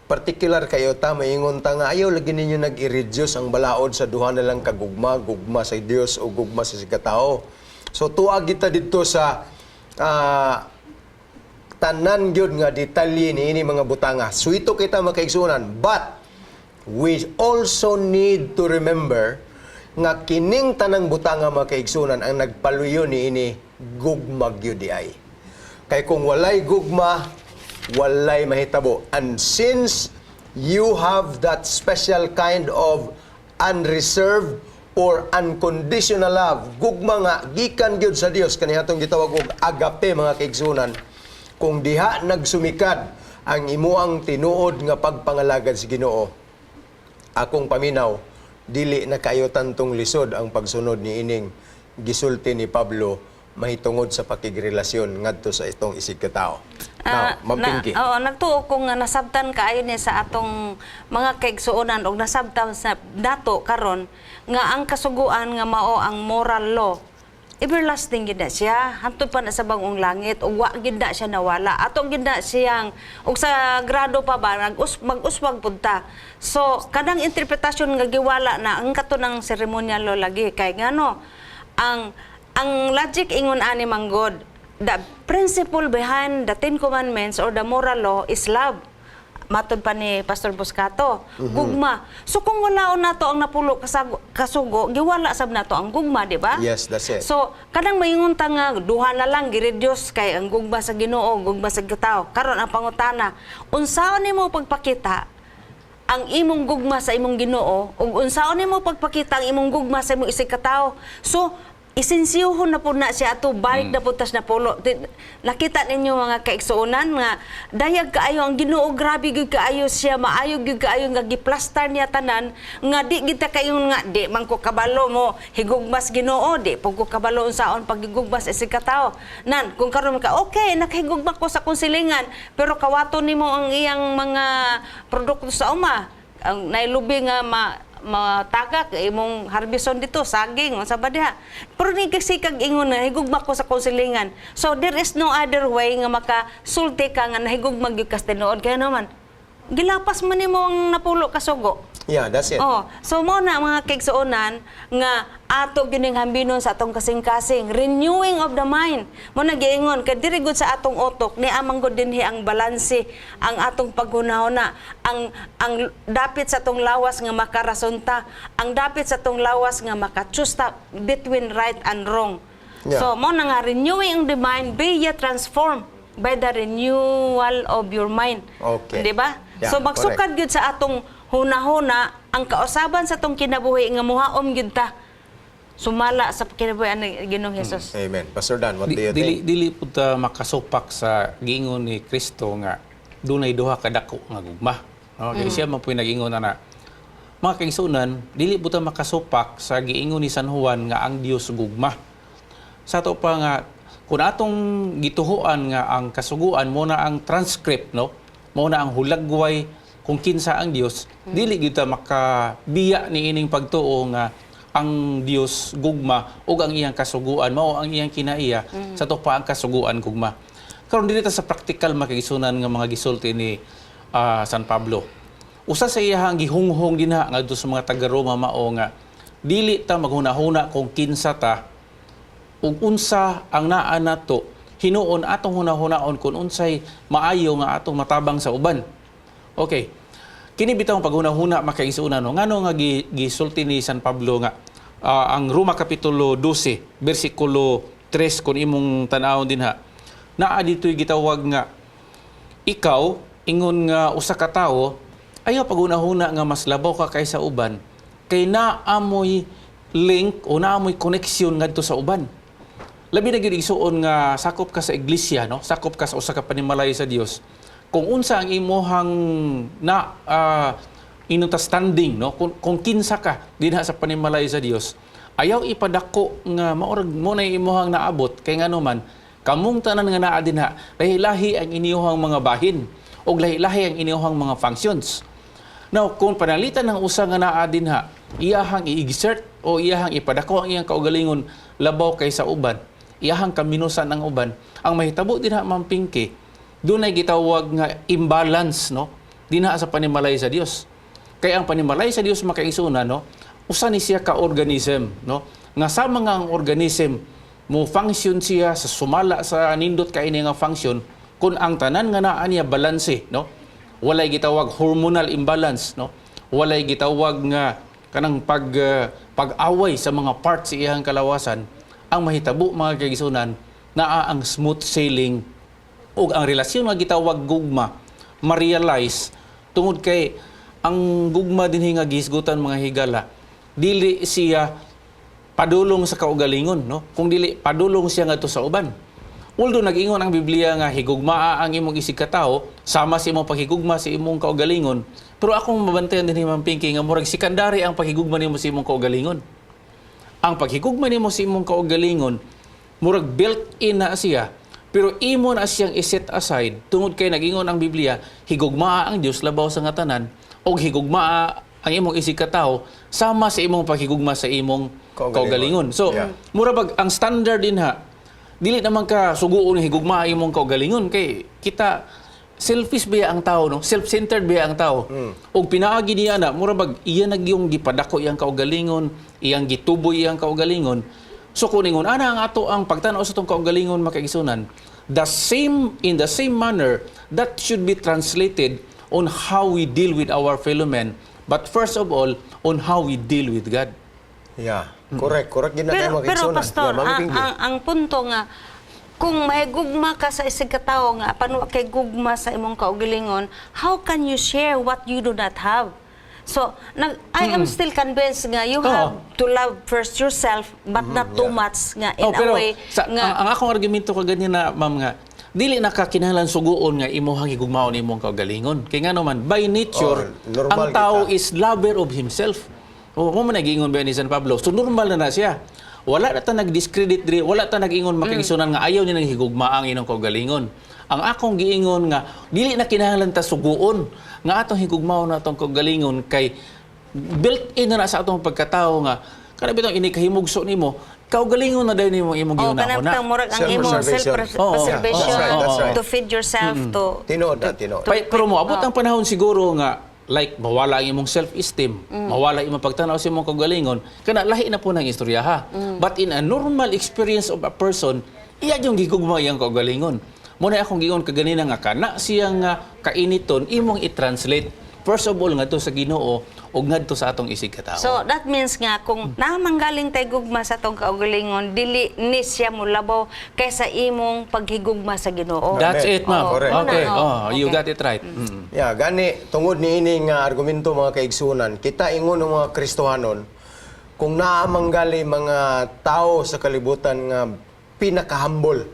particular kayo ta, maingon ta nga ayaw lagi ninyo nag-i-reduce ang balaod sa duha na lang kagugma, gugma sa Dios o gugma sa katao. So tuag kita didto sa tanan gyud nga detalye niini mga butanga. Suito kita, mga kaigsuonan, but we also need to remember nga kining tanang butanga, mga kaigsuonan, ang nagpaluyo niini gugma gyud di ay. Kay kung walay gugma, walay mahitabo. And since you have that special kind of unreserved or unconditional love, gugma nga gikan gyud sa Dios, kani atong gitawag og agape, mga kaigsuonan, kung diha nagsumikad ang imuang tinuod nga pagpangalagad sa Ginoo, akong paminaw, dili na kayo tantong lisod ang pagsunod ni ining gisulti ni Pablo. mahitungod sa pakigrelasyon ngadto sa itong isig katao. Now, Ah, Ma'am Pinky. Oo, nagtuo ko nga nasabtan kaayo ni sa atong mga kaigsuonan og nasabtan sa nato karon nga ang kasuguan nga mao ang moral law, everlasting gid na siya hantod pa na sa bag-ong langit ug wa gid na siya nawala. Ato gid na siyang ug sa grado pa ba mag-uswag pud ta. So kanang interpretasyon nga giwala na ang kato ng ceremonial law lagi, kay ngano ang logic ingon ani man God, the principle behind the Ten Commandments or the moral law is love. Matod pa ni Pastor Buscato, gugma. So kung wala nato ang napulo kasugo, giwala sab nato ang gugma, di ba? Yes, that's it. So kanang maingon ta nga duha na lang gireduce kay ang gugma sa Ginoo, gugma sa tao. Karon ang pangutana, unsaon nimo pagpakita ang imong gugma sa imong Ginoo ug unsaon nimo pagpakita ang imong gugma sa imong isig katawo? So isensiyuhon na po na siya ato, balik na po tas na pulo. Nakita ninyo, mga kaigsuonan, nga dayag kaayo ang Ginoo, grabe gyud kaayo siya, maayo gyud kaayo nga giplastar niya tanan nga di kita kayon nga di man ko kabalo mo higugmas Ginoo, di pud ko kabalo unsaon paghigugmas isig katawo. Nan kung karon ka, okay, nakahigugma ko sa akong silingan, pero kawato nimo ang iyang mga produkto sa uma, ang nailubi nga matagak imong harbison dito saging, unsa ba diha, pero ni kasi kag ingon na higugma ko sa konsilingan. So there is no other way nga makasulti ka nga nahigugma gyud kas tinuod, kaya naman gilapas man nimo ang napulo ka sugo. Yeah, that's it. Oh, so mo na, mga kaigsuonan, nga ato gyud ning hambinon sa atong kasing-kasing, renewing of the mind. Mo na giingon kay diri gud sa atong utok ni amang gud dinhi ang balanse, ang atong paghunahuna, ang dapit sa atong lawas nga makarason ta, ang dapit sa atong lawas nga maka-choose ta between right and wrong. So mo na nga renewing of the mind, be ye transformed by the renewal of your mind. Okay. Di ba? Yeah, So magsukad gyud sa atong hunahuna ang kausaban sa atong kinabuhi nga muhaom gyud ta sumala sa kinabuhi ni Ginoong Hesus. Amen. Pastor Dan, what do you Dili think? dili pud ta makasupak sa giingon ni Kristo nga dunay duha ka dako nga gugma. No, kay siya man puy nag-ingon ana. Mga kaigsuonan, dili pud ta makasupak sa giingon ni San Juan nga ang Dios gugma. Sa ato pa nga kung atong gituhuan nga ang kasuguan mo na ang transcript, no, mo na ang hulagway kung kinsa ang Dios, dili gyud ta makabiya ni ining pagtuo nga ang Dios gugma ug ang iyang kasuguan mao ang iyang kinaiya, sa ato pa ang kasuguan gugma. Karon dili ta sa praktikal makigisunan nga mga gisulti ni San Pablo. Usa sa iyahang gihunghong dinha ngadto sa mga taga Roma mao nga dili ta maghunahuna kung kinsa ta ug unsa ang naa nato, hinuon atong hunahunaon kung unsay maayo nga atong matabang sa uban. Okay. Kini bitaw ang paghunahuna, makaigsuonan, no, ngano nga gisulti ni San Pablo nga ang Roma kapitulo 12 bersikulo 3, kung imong tan-awon dinha, naa dito'y gitawag nga ikaw ingon nga usa ka tawo, ayaw paghunahuna nga mas labaw ka kaysa uban kay naamoy link o naamoy connection ngadto sa uban. Labi na gyud, igsuon, nga sakop ka sa iglesia, no, sakop ka sa usa ka panimalay sa Dios, kung unsa ang imuhang na inunta standing, no, kung kinsa ka dinha sa panimalay sa Dios, ayaw ipadako nga maorag mo na imuhang naabot, kay ngano man kamong tanan nga naa dinha, lahi-lahi ang inyuhang mga bahin ug lahi-lahi ang inyuhang mga functions. Now, kung panalitan ng usa nga naa dinha, iyahang i-exert o iyahang ipadako ang iyang kaugalingon labaw kaysa uban, iyahang kaminusan ang uban, ang mahitabo dinha, Ma'am Pinky, dunay gitawag nga imbalance, no, dinha sa panimalay sa Dios. Kay ang panimalay sa Dios, makaigsuonan, no, usa ni siya ka organism, no, nga sama nga ang organism mo function siya sa sumala sa nindot kay ini nga function kung ang tanan nga naa niya balanse, no, walay gitawag hormonal imbalance, no, walay gitawag nga kanang pag-away sa mga parts sa iyang kalawasan. Ang mahitabo, mga kaigsuonan, naa ang smooth sailing ug ang relasyon nga gitawag gugma ma-realize, tungod kay ang gugma dinhi nga gihisgutan, mga higala, dili siya padulong sa kaugalingon, no, kung dili padulong siya ngadto sa uban. Although nag-ingon ang Biblia nga higugmaa ang imong isig katawo sama sa imong paghigugma sa imong kaugalingon, pero akong mabantayan dinhi, Ma'am Pinky, nga murag secondary ang paghigugma nimo sa imong kaugalingon. Ang paghigugma nimo sa imong kaugalingon Murag built-in na siya. Pero imo na siyang i-set aside tungod kay nagingon ang Biblia, higugmaa ang Dios labaw sa nga tanan og higugmaa ang imong isig katawo sama sa imong paghigugma sa imong kaugalingon. kaugalingon. So, mura bag ang standard din ha, dili naman ka suguon higugma imong kaugalingon kay kita selfish biya ang tao, no? Self-centered biya ang tao. Og pinaagi niya na mura bag iya nagyong gipadako iyang kaugalingon, iyang gituboy iyang kaugalingon. So kung ingon ana ang ato ang pagtan-aw sa atong kaugalingon, makaigsunan, the same in the same manner that should be translated on how we deal with our fellow men, but first of all on how we deal with God. Yeah. Correct, correct gid na Pero, kayo mga pero kaigsunan. pastor, Yeah, Mami ang, Pinky. ang punto nga, kung may gugma ka sa isig katawo nga apan wa kay gugma sa imong kaugalingon, how can you share what you do not have? So, I am still convinced nga you have to love first yourself but not too much nga in Oh, pero a way sa, nga ang akong argumento kaganina na, ma'am, nga dili na ka kinahanglan suguon nga imuhang higugmaon imong kaugalingon. Kay ngano man by nature Oh, normal ang tao kita. is lover of himself. O mo man nagingon ba ni San Pablo? So normal na na siya. Wala na ta nag-discredit diri, wala ta nag-ingon, makigsunan, nga ayaw niya nang higugma ang inyong kaugalingon. Ang akong giingon nga dili na kinahanglan ta suguon nga atong higugmaon na atong kaugalingon kay built-in na na sa atong pagkatao nga kana bitong ini kahimugso nimo, kaugalingon na dayon nimo imong Oh, kanang gihuna-huna. tang murag ang imong Self-preservation. self-preservation That's right, that's right. to feed yourself to Tinuod na, tinuod. Pero moabot ang panahon siguro nga like mawala ang imong self-esteem, mawala imong pagtanaw sa imong kaugalingon, kana lahi na po ng istorya ha. But in a normal experience of a person, iya yung gigugma iyang kaugalingon. Muna akong giingon kaganina nga kana siyang nga kainiton imong i-translate first of all ngadto sa Ginoo ug ngadto sa atong isig katao. So that means nga kung namanggaling tay gugma sa atong kaugalingon, dili ni siya molabaw kaysa imong paghigugma sa Ginoo. That's Amen. it, ma'am. Correct. Okay. Oo. Oh, you got it right. Yeah, gani tungod niini nga argumento, mga kaigsunan, kita ingon ng mga Kristohanon, kung naamanggali mga tao sa kalibutan nga pinakahambol,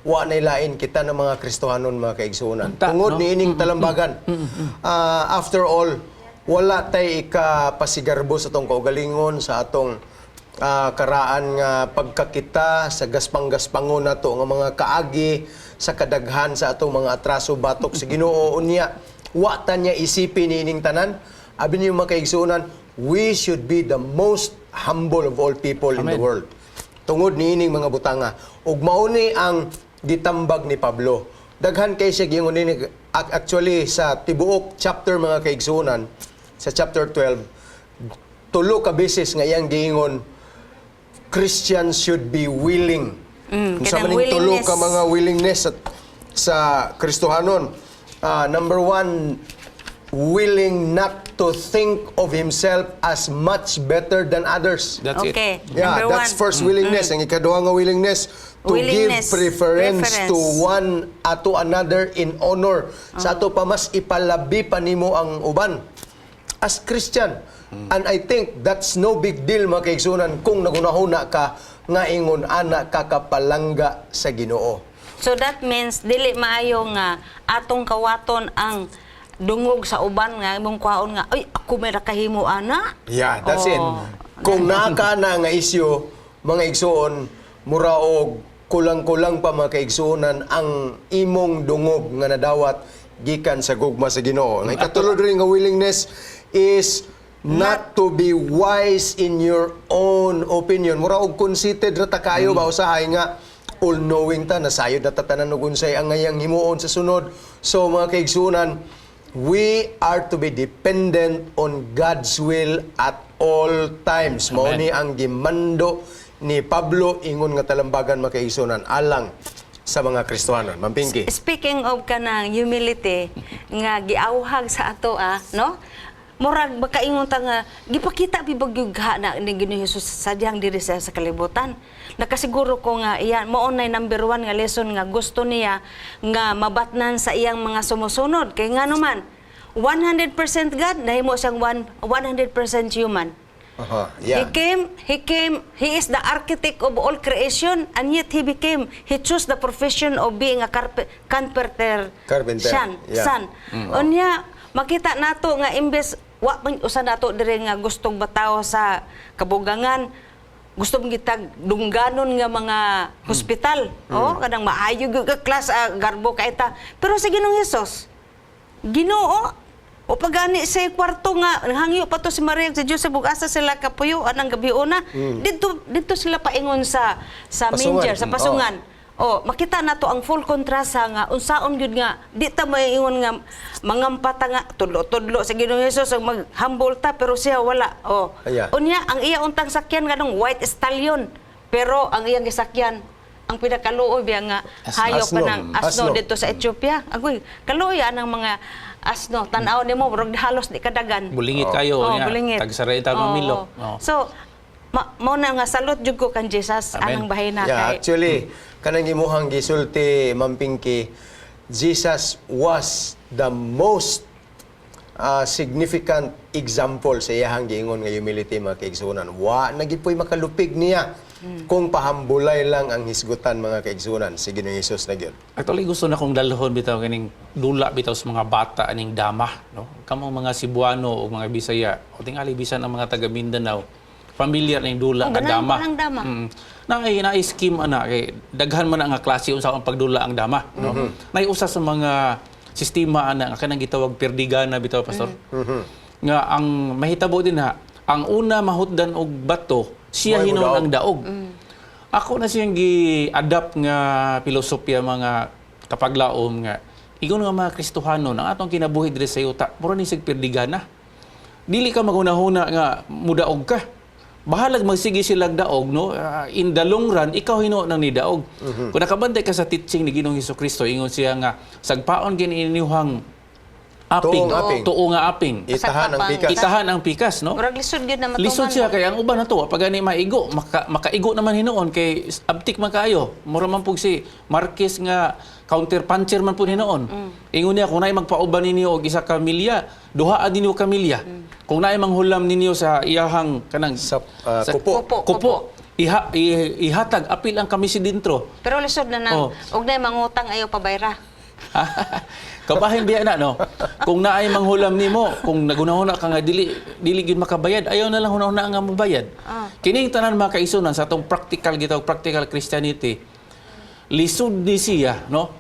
wa na lain kita ng mga Kristohanon, mga kaigsunan. Unta, Tungod no? niining talambagan. Ah, after all, wala tay ikapasigarbo sa atong kaugalingon, sa atong karaan nga pagkakita sa gaspang-gaspangon nato nga mga kaagi sa kadaghan sa atong mga atraso batok sa Ginoo. Unya wa ta niya isipin niining tanan. Abi niyo, mga kaigsuonan, we should be the most humble of all people in the Amen. world tungod niining mga butanga. Ug mao ni ang gitambag ni Pablo. Daghan kay siya giingon nini. Actually, sa tibuok chapter, mga kaigsuonan, sa chapter 12, tulo ka beses nga iyang giingon Christians should be willing. Kung sa Kanang maning tulo willingness. ka mga willingness sa Kristohanon. Ah, number one, willing not to think of himself as much better than others. That's it. Yeah, Number that's one. first willingness. Ang ikaduha nga willingness, to Willingness. give preference, Preference. to one at to another in honor. Sa ato pa mas ipalabi pa nimo ang uban as Christian. And I think that's no big deal, mga kaigsunan, kung nagunahuna ka nga ingon ana ka kapalangga sa Ginoo. So that means dili maayo nga atong kawaton ang dungog sa uban nga imong kwaon nga, "Ay, ako may nakahimo ana." Yeah, that's it. Kung naka na nga isyu, mga igsuon, mura og kulang-kulang pa, mga kaigsuonan, ang imong dungog nga nadawat gikan sa gugma sa Ginoo. Ang ikatulo rin nga willingness is not to be wise in your own opinion. Mura og conceited ra ta kayo ba usahay nga all-knowing ta, nasayod na ta tanan og unsay ang ngayang himuon sa sunod. So mga kaigsuonan, we are to be dependent on God's will at all times. Mao Amen. ni ang gimando ni Pablo ingon nga talambagan, mga kaigsuonan, alang sa mga Kristohanon. Ma'am Pinky. Speaking of kanang humility nga giawhag sa ato ah, no? Murag makaingon ta nga gipakita bibag ha na ni Ginoo Jesus sadyang diri sa kalibutan. Nakasiguro ko nga iya mao nay number one nga lesson nga gusto niya nga mabatnan sa iyang mga sumusunod. Kay ngano man 100% God, nahimo siyang 100% human. He came, he is the architect of all creation, and yet he chose the profession of being a carpenter. Carpenter, Son. Son. Unya, makita nato nga imbes, wa man usa nato diri nga gustong batawo sa kabugangan, Gusto mong gitag dungganon nga mga hospital. Oh, kanang maayo gyud ka class, garbo kay ta. Pero sa Ginoong Hesus, Ginoo, o pagani sa kwarto nga hangyo pa to si Maria ug si Joseph ug asa sila kapuyo anang gabi una, didto didto sila paingon sa Pasungan. manger, sa pasungan. Oh, makita nato ang full contrast sa nga unsaon gyud nga di ta maingon nga mangampata nga tudlo-tudlo sa Ginoong Hesus ug mag-humble ta, pero siya wala. Oh. Aya. Unya ang iya untang sakyan nganong white stallion, pero ang iyang gisakyan ang pinakaluoy biya nga hayop Asno. pa ng asno, Asno. didto sa Ethiopia. Agoy, kaluoy anang mga asno. Tan-aw nimo murag halos di kadagan. Bulingit kayo Oh, niya. bulingit. Tagsaray ta Oo. mamilok. Oh. So, mao na nga salute jud ko kan Jesus Amen. anang bahina Yeah, kay actually, kanang imuhang gisulti, Ma'am Pinky, Jesus was the most significant example sa iyahang giingon nga humility, mga kaigsunan. Wa na gid po'y makalupig niya kung pahambulay lang ang hisgutan, mga kaigsunan, si Ginoong Hesus na gyud. Actually, gusto na kong dalhon bitaw kaning dula bitaw sa mga bata aning dama, no? Kamong mga Cebuano o mga Bisaya o tingali bisan ang mga taga Mindanao, familiar ning dula Oh, nga ganahan dama. ko ng dama. Naay naay scheme ana kay daghan man ang nga klase unsa ang pagdula ang dama, no? Naay usa sa mga sistema ana nga kanang gitawag perdigana bitaw, pastor. Nga ang mahitabo din ha, ang una mahutdan og bato, siya Mo'y hinuon modaog. ang daog. Ako na siyang gi-adapt nga filosofiya, mga kapaglaom, nga ingon nga mga Kristohano ang atong kinabuhi diri sa yuta mura ni sig perdigana. Dili ka maghunahuna nga mudaog ka. Bahalag magsige silag daog, no? Ah, in the long run ikaw hinuon nang nidaog. Kung nakabantay ka sa teaching ni Ginoong Kristo, ingon siya nga sagpaon gini inyuhang aping, Tuong aping. tuo nga aping. Itahan ang pikas. Itahan ang pikas, no? Murag lisod gyud na matuman. Lisod siya kay ang uban na to pag ani maigo, makaigo naman hinuon kay abtik man kaayo. Mura man pug si Marquez nga counter puncher man pud hinuon. Ingon niya, kung naay magpauban ninyo og isa ka milya, duhaa ninyo ka milya. Kung naay manghulam ninyo sa iyahang kanang Sa, kupo. Kupo, kupo, ihatag apil ang kamisi dintro. Pero lisod na nang Oh. og nay mangutang ayaw pabayra. Kabahin biya na, no? Kung naay manghulam nimo, kung nagunahuna ka nga dili dili gyud makabayad, ayaw na lang hunahuna nga mobayad. Kining tanan, mga kaisunan, sa atong practical gitawag practical Christianity, lisod ni siya, no?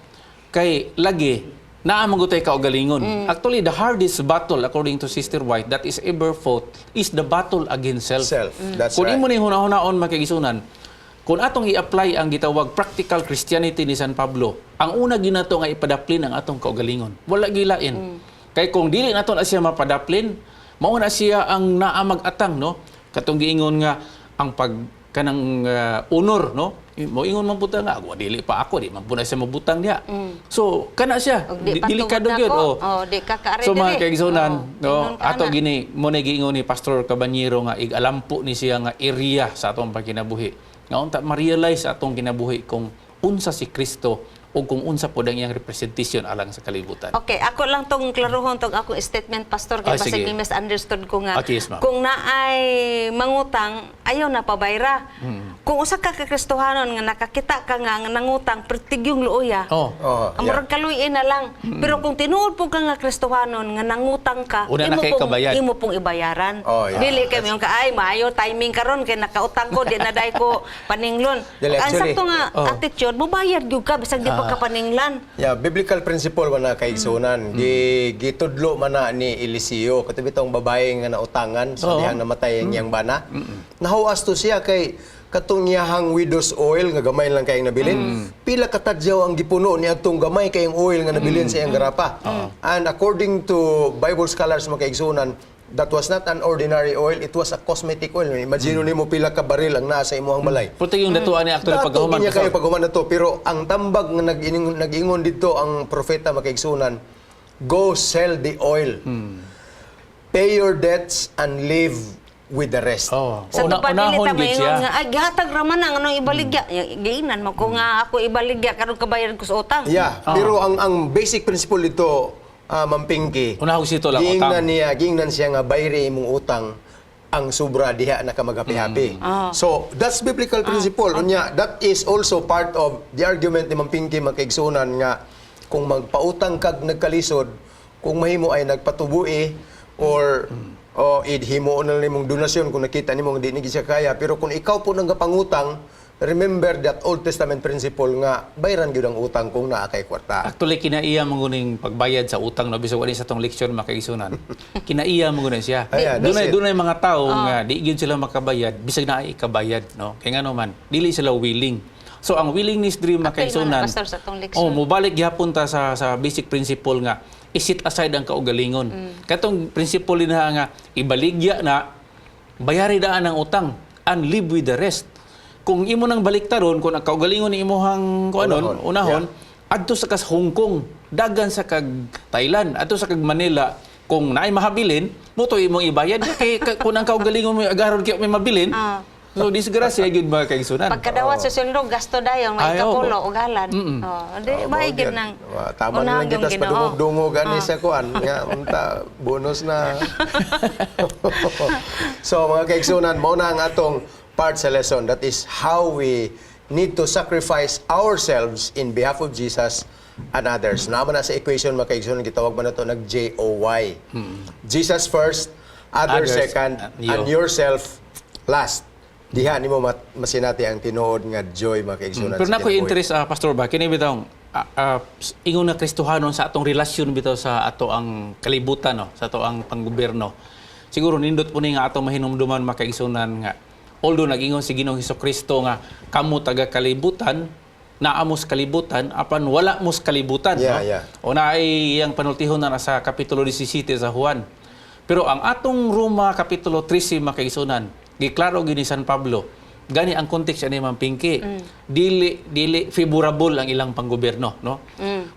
Kay lagi naa man gud tay kaugalingon. Actually, the hardest battle, according to Sister White, that is ever fought is the battle against self. Self. That's Kung right. imo ni hunahunaon, mga kaigsunan, kung atong i-apply ang gitawag practical Christianity ni San Pablo, ang una ginato nga ipadaplin ang atong kaugalingon. Wala gilain. Kay kung dili nato na siya mapadaplin, mao na siya ang naa mag-atang, no? Katong giingon nga ang pag kanang honor, no? Mo ingon man puta nga, "Wa dili pa ako, di man po na siya mabutang diha." So kana siya, Og di dili ka patungod na gyud, ko. oh. Oh, di ka kaari So mga diri. kaigsunan, Oh, no, ingon ka ato na. gini mo na giingon ni Pastor Cabanyero nga igalampo ni siya nga area sa atong pagkinabuhi. Nga unta ma-realize atong kinabuhi kung unsa si Kristo o kung unsa pod ang iyang representation alang sa kalibutan. Okay, ako lang tong klaruhon tong akong statement, pastor, kay Ah, basig sige. ni misunderstood ko nga Okay, yes, ma'am. kung naay mangutang ayaw na pabayra. Kung usa ka ka Kristohanon nga nakakita ka nga nangutang pertigyong luoya. Oh. Oh, Ang murag kaluy na lang. Pero kung tinuod po ka nga Kristohanon nga nangutang ka, Una na imo kay pong kabayad. imo pong ibayaran. Oh, yeah. Dili kay mo ka ay maayo timing karon kay nakautang ko di na dai ko paninglan. Dili, Ang actually, sakto nga attitude, mobayad gyud ka bisag di pa ka paninglan. Yeah, biblical principle man na kaigsunan. Gi gitudlo man na ni Eliseo kato bitong babae nga nautangan sa dihang namatay ang iyang bana. Nahuas to siya kay katong iyahang widow's oil nga gamay lang kayong nabilin. Pila ka tadyaw ang gipuno ni atong gamay kayong oil nga nabilin sa iyang garapa. And according to Bible scholars, mga kaigsunan, that was not an ordinary oil, it was a cosmetic oil. Imagine nimo pila ka baril ang naa sa imong balay. Puti yung datuan ni actually Dato pagkahuman. niya kayo Pastor. paghuman na to, pero ang tambag nga nag-ingon dito ang propeta, makaigsunan, go sell the oil. Pay your debts and live with the rest. Oh. Sa tupad dili unahon ta gid maingon siya. nga ay gihatag ra man ang anong ibaligya. Giinan mo ko nga ako ibaligya karon kabayad ko sa utang. Yeah, pero ang basic principle dito, Ma'am Pinky, Unahon sito lang giingnan utang. niya, giingnan siya nga bayri imong utang, ang sobra diha na ka magapi-hapi. So, that's biblical principle. Unya, that is also part of the argument ni Ma'am Pinky, makaigsunan, nga kung magpautang kag nagkalisod, kung mahimo ay nagpatubui or O himuon na lang nimong donasyon kung nakita nimo nga di ni siya kaya. Pero kung ikaw po nang gapangutang, remember that Old Testament principle nga bayran gyud ang utang kung naa kay kwarta. Actually, kinaiya mo guning pagbayad sa utang, no, bisag wala sa tong leksyon, makaigsunan. Kinaiya mo gunin siya. Ayan, that's Dunay it. dunay mga tao nga di gyud sila makabayad bisag naay ikabayad, no. Kay ngano man, dili sila willing. So ang willingness diri, Apil man na, makaigsunan. Pastor, sa atong leksyon. Oh, mobalik gyapon ta sa basic principle nga i-set aside ang kaugalingon. Katong principle dinha nga ibaligya na, bayari daan ang utang and live with the rest. Kung imo nang baliktaron, kung ang kaugalingon ni imuhang kuanon, Unahon. unahon, adto sa kas Hong Kong, dagan sa kag Thailand, adto sa kag Manila, kung naay mahabilin, mo to imong ibayad kay kung ang kaugalingon mo agaron kay may mabilin. So disgrasya gyud, mga kaigsunan. Pagkadawat sa sweldo, gasto dayon, may Ay, oo. ikapulo og halad. Oh, di Oh, ba mao gyud gyud. nang Tama na unahon lang kita yung sa Ginoo. padungog-dungog ani sa kuan nga unta bonus na. So mga kaigsunan, mao na ang atong part sa lesson, that is how we need to sacrifice ourselves in behalf of Jesus and others. Naa man na sa equation, mga kaigsunan, gitawag man nato nag JOY. Jesus first, others Others, second, you. and yourself last. Diha nimo masinati ang tinuod nga joy, mga kaigsunan, Pero sa na ko'y kinabuhi. interest, Pastor ba, kini bitawng ingon na Kristohanon sa atong relasyon bitaw sa ato ang kalibutan, no, sa ato ang panggobyerno. Siguro nindot po ni nga atong mahinumduman, makaigsunan, nga although nag-ingon si Ginoong Kristo nga kamo taga kalibutan, naamos kalibutan apan wala mos kalibutan, no? O naay iyang panultihon na nasa kapitulo 17 sa Juan. Pero ang atong Roma kapitulo 13, makaigsunan, giklaro gyud ni San Pablo. Gani ang context ani, Ma'am Pinky. Dili dili favorable ang ilang panggobyerno, no?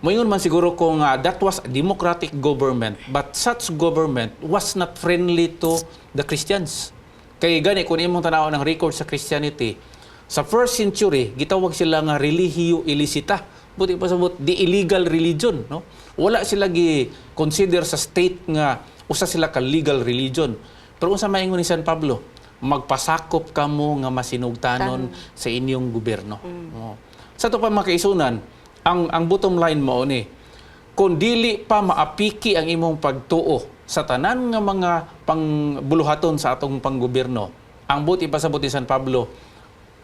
Moingon man siguro kung that was a democratic government, but such government was not friendly to the Christians. Kay gani kung imong tan-awon ang record sa Christianity, sa first century gitawag sila nga religio illicita. Buti pasabot, the illegal religion, no? Wala sila gi consider sa state nga usa sila ka legal religion. Pero unsa maingon ni San Pablo? Magpasakop kamo nga masinugtanon sa inyong gobyerno. Oo. Sa ato pa, makaigsunan, ang bottom line mo ni kung dili pa maapiki ang imong pagtuo sa tanan nga mga pangbuluhaton sa atong panggobyerno, ang buot ipasabot ni San Pablo,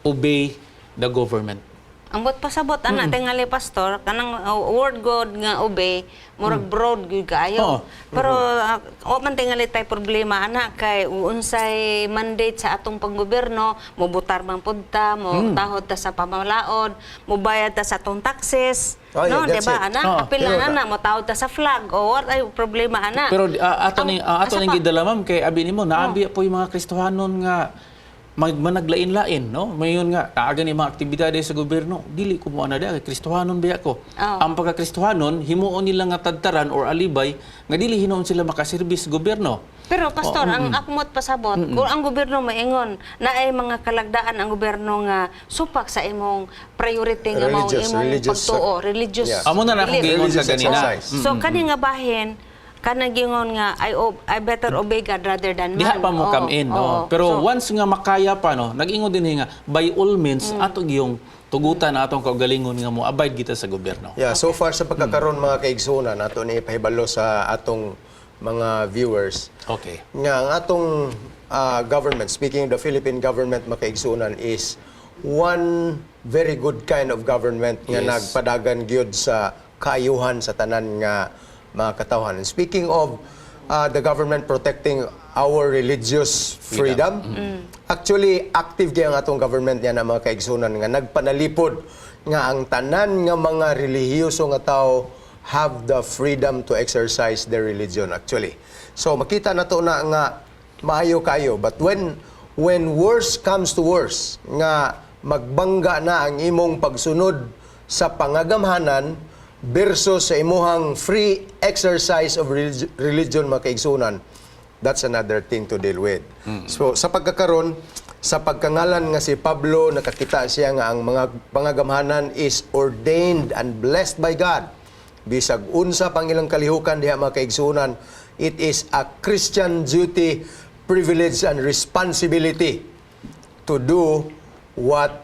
obey the government. Ang buot pasabot ana tingali, Pastor, kanang word God nga obey, murag broad gyud kaayo. Pero wa man tingali tay problema ana kay unsay mandate sa atong panggobyerno, mobutar man pud ta, mo tahod ta sa pamalaod, mobayad ta sa atong taxes. Oh, yeah, no, that's di ba it. ana? Oo. Apil Pero na ana, mo tahod ta sa flag o what ay problema ana. Pero ato ni ato asa ning pa? gidala, ma'am, kay abi nimo naabi po yung mga Kristohanon nga managlain-lain, no? Mayon nga taagan ni mga aktibidades sa gobyerno, dili ko mo ana kay Kristohanon biya ko. Ang pagka-Kristohanon himuon nila nga tadtaran or alibay nga dili hinuon sila makaserbis sa gobyerno. Pero Pastor, ang ako mo't pasabot, kung ang gobyerno maingon na ay mga kalagdaan ang gobyerno nga supak sa imong priority nga mao Religious, imong religious, pagtuo, religious. Amo na na akong belief. giingon sa Religious ganina. exercise. So kani nga bahin, kanang gingon nga I better obey God rather than man. Diha pa mo Oo, come in, no? oo. Pero So, once nga makaya pa, no, nag-ingon din nga by all means ato giyong tugutan na atong kaugalingon nga mo abide kita sa gobyerno. Yeah, so far sa pagkakaroon, mga kaigsunan, ato ni ipahibalo sa atong mga viewers nga ang atong government, speaking of the Philippine government, mga kaigsunan, is one very good kind of government nga nagpadagan gyud sa kaayuhan sa tanan nga mga katawhan. And speaking of the government protecting our religious freedom, actually active gyud ang atong government niya na, mga kaigsunan, nga nagpanalipod nga ang tanan nga mga relihiyoso nga tao have the freedom to exercise their religion actually. So makita na to na nga maayo kayo, but when worse comes to worse nga magbangga na ang imong pagsunod sa pangagamhanan versus sa imuhang free exercise of religion, mga kaigsunan, that's another thing to deal with. So sa pagkakaron, sa pagkangalan nga si Pablo, nakakita siya nga ang mga pangagamhanan is ordained and blessed by God. Bisag unsa pang ilang kalihukan diha, mga kaigsunan, it is a Christian duty, privilege and responsibility to do what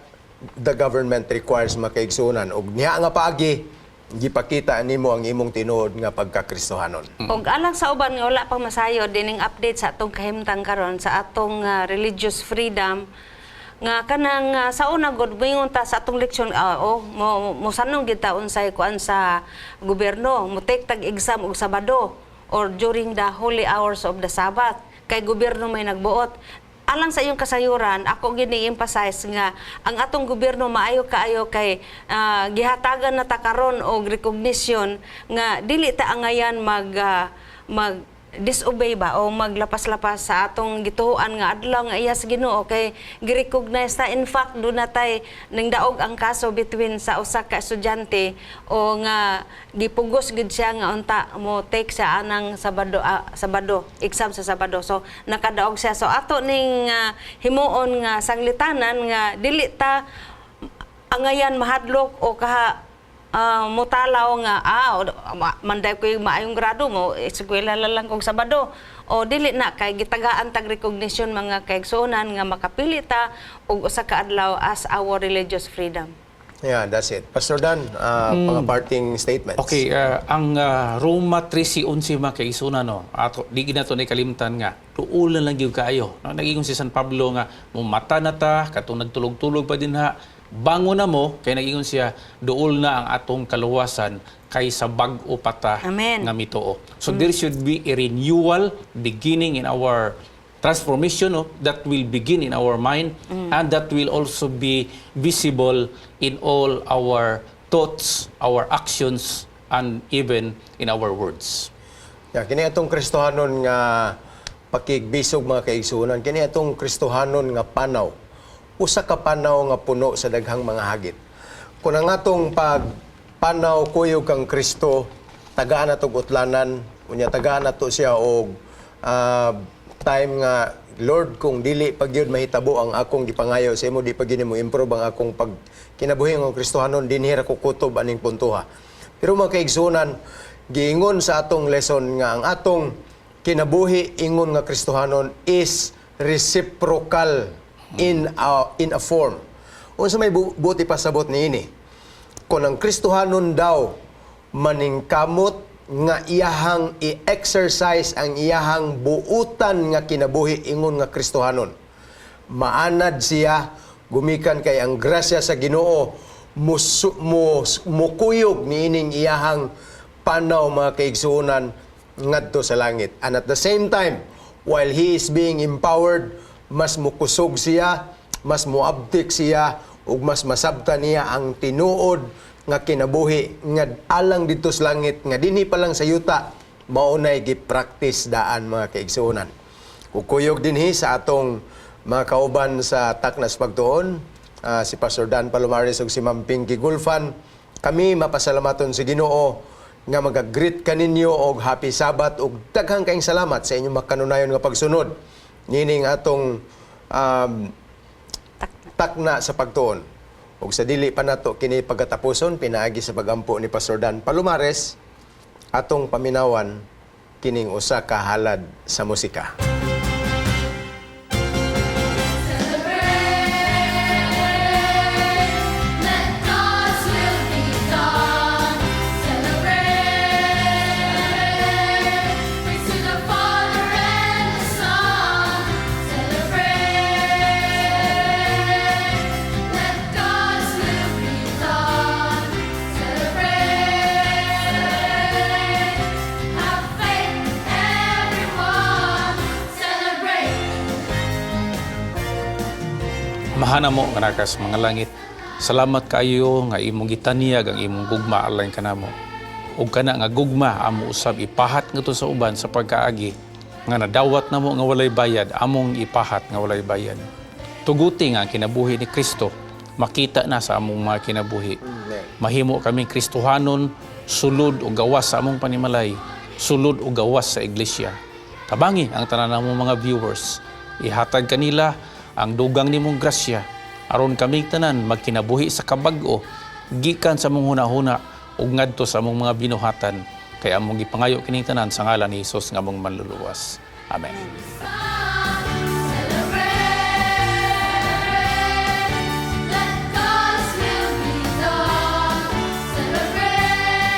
the government requires, mga kaigsunan. Ug niya nga paagi, Gipakita nimo ang imong tinuod nga pagkakristohanon. Og alang sa uban nga wala pa masayod dining update sa atong kahimtang karon sa atong religious freedom nga kanang sa una gud moingon ta sa atong leksyon, oh, mo mosanong gid ta unsay kuan sa gobyerno, mo take tag exam og Sabado or during the holy hours of the Sabbath kay gobyerno may nagbuot. Alang sa iyong kasayuran, ako gini emphasize nga ang atong gobyerno maayo kaayo kay gihatagan na ta karon og recognition nga dili ta angayan mag disobey ba o maglapas-lapas sa atong gituohan nga adlaw nga iya sa Ginoo kay gi-recognize ta. In fact, do na tay ning daog ang kaso between sa usa ka estudyante o nga gipugos gid siya nga unta mo take siya anang Sabado, Sabado exam sa Sabado, so nakadaog siya. So ato ning himuon nga sanglitanan nga dili ta angayan mahadlok o kaha mutalaw nga manday ko yung maayong grado mo, eskwela lang kog Sabado o dili na, kay gitagaan tag recognition, mga kaigsuonan, nga makapili ta og usa ka adlaw as our religious freedom. Yeah, that's it. Pastor Dan, mga parting statements. Okay, ang Roma 13:11, mga kaigsuonan, no. Ato di gid nato ni kalimtan nga duolan lang gyud kaayo. No, nag-ingon si San Pablo nga mumata na ta katong nagtulog-tulog pa dinha, bangon na mo kay nag-ingon siya duol na ang atong kaluwasan kaysa bag-o pa ta Amen. nga mituo. So there should be a renewal beginning in our transformation, no, that will begin in our mind and that will also be visible in all our thoughts, our actions, and even in our words. Yeah, kini atong Kristohanon nga pakigbisog, mga kaigsuonan, kini atong Kristohanon nga panaw. Usa ka panaw nga puno sa daghang mga hagit. Kung ang atong pag panaw kuyog kang Kristo, tagaan nato og utlanan, unya tagaan nato siya og time nga, "Lord, kung dili pa gyud mahitabo ang akong gipangayo sa imo, di pa gyud mo improve ang akong pag kinabuhi ng Kristohanon, dinhi ra ko kutob aning puntoha." Pero mga kaigsuonan, giingon sa atong lesson nga ang atong kinabuhi ingon nga Kristohanon is reciprocal in a form. Unsa may buti pasabot niini? Kung ang Kristohanon daw maningkamot nga iyahang i-exercise ang iyahang buutan nga kinabuhi ingon nga Kristohanon, maanad siya gumikan kay ang grasya sa Ginoo mukuyog niining iyahang panaw, mga kaigsuonan, ngadto sa langit. And at the same time, while he is being empowered, mas mukusog siya, mas muabtik siya, ug mas masabtan niya ang tinuod nga kinabuhi nga alang didto sa langit nga dinhi pa lang sa yuta maunay gi-practice daan, mga kaigsuonan. Ug kuyog dinhi sa atong mga kauban sa Taknas Pagtuon, si Pastor Dan Palomares ug si Ma'am Pinky Gulfan, kami mapasalamaton sa Ginoo nga maga-greet kaninyo og Happy Sabbath ug daghang kaayong salamat sa inyong makanunayon nga pagsunod nining atong takna sa pagtuon. Ug sa dili pa nato kini pagkatapuson pinaagi sa pagampo ni Pastor Dan Palomares, atong paminawan kining usa ka halad sa musika. Celebrate, let God's will be done. Celebrate, praise to the Father and the Son. Celebrate, let God's will be done. Celebrate, have faith, everyone. Celebrate. Amahan namo nga naa ka sa mga langit. Salamat kaayo nga imong gitanyag ang imong gugma alang kanamo. Ug kana nga gugma amo usab ipahat ngadto sa uban sa pagkaagi nga nadawat namo nga walay bayad, among ipahat nga walay bayad. Tuguti nga ang kinabuhi ni Kristo makita na sa among mga kinabuhi. Mahimo kami Kristohanon sulod o gawas sa among panimalay, sulod o gawas sa iglesia. Tabangi ang tanan namong mga viewers. Ihatag kanila ang dugang nimong grasya aron kami tanan magkinabuhi sa kabag-o gikan sa among hunahuna ug ngadto sa among mga binuhatan, kay among gipangayo kining tanan sa ngalan ni Hesus nga among manluluwas. Amen. Celebrate, let God's will be done. Celebrate.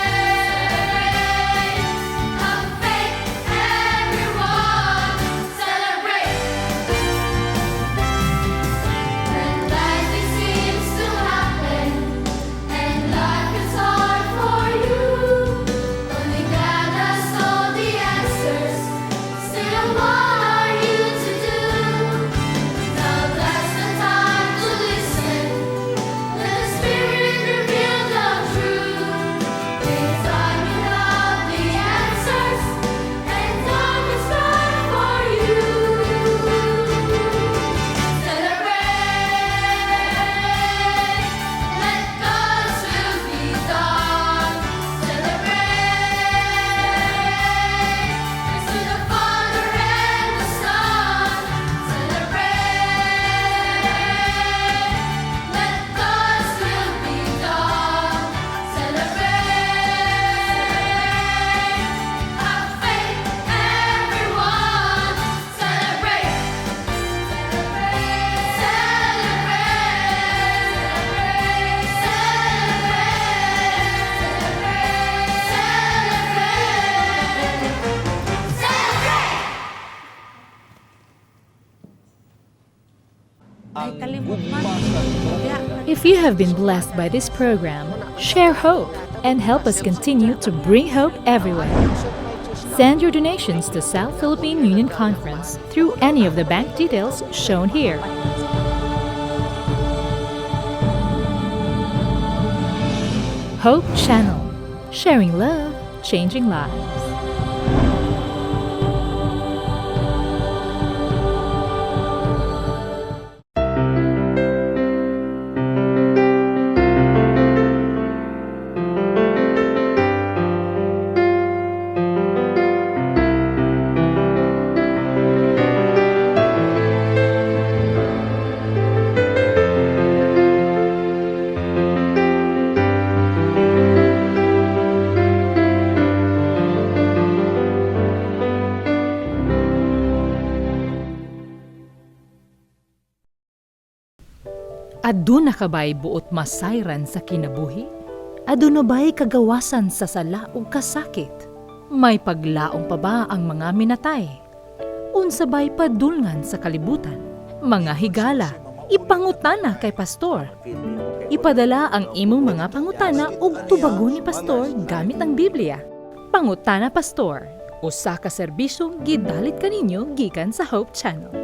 If you have been blessed by this program, share hope and help us continue to bring hope everywhere. Send your donations to South Philippine Union Conference through any of the bank details shown here. Hope Channel, sharing love, changing lives. Aduna ka ba'y buot masayran sa kinabuhi? Aduna ba'y kagawasan sa sala ug kasakit? May paglaom pa ba ang mga minatay? Unsa ba'y padulngan sa kalibutan? Mga higala, ipangutana kay pastor. Ipadala ang imong mga pangutana ug tubagon ni pastor gamit ang Biblia. Pangutana Pastor, usa ka serbisyong gidalit kaninyo gikan sa Hope Channel.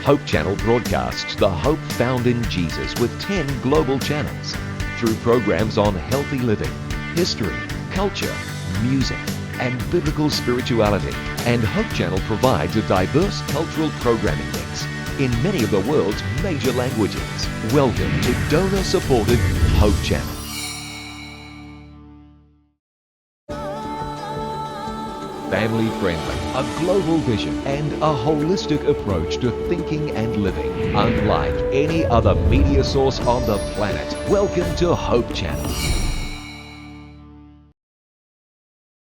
Hope Channel broadcasts the hope found in Jesus with 10 global channels through programs on healthy living, history, culture, music, and biblical spirituality. And Hope Channel provides a diverse cultural programming mix in many of the world's major languages. Welcome to donor supported Hope Channel. Family friendly, a global vision, and a holistic approach to thinking and living. Unlike any other media source on the planet. Welcome to Hope Channel.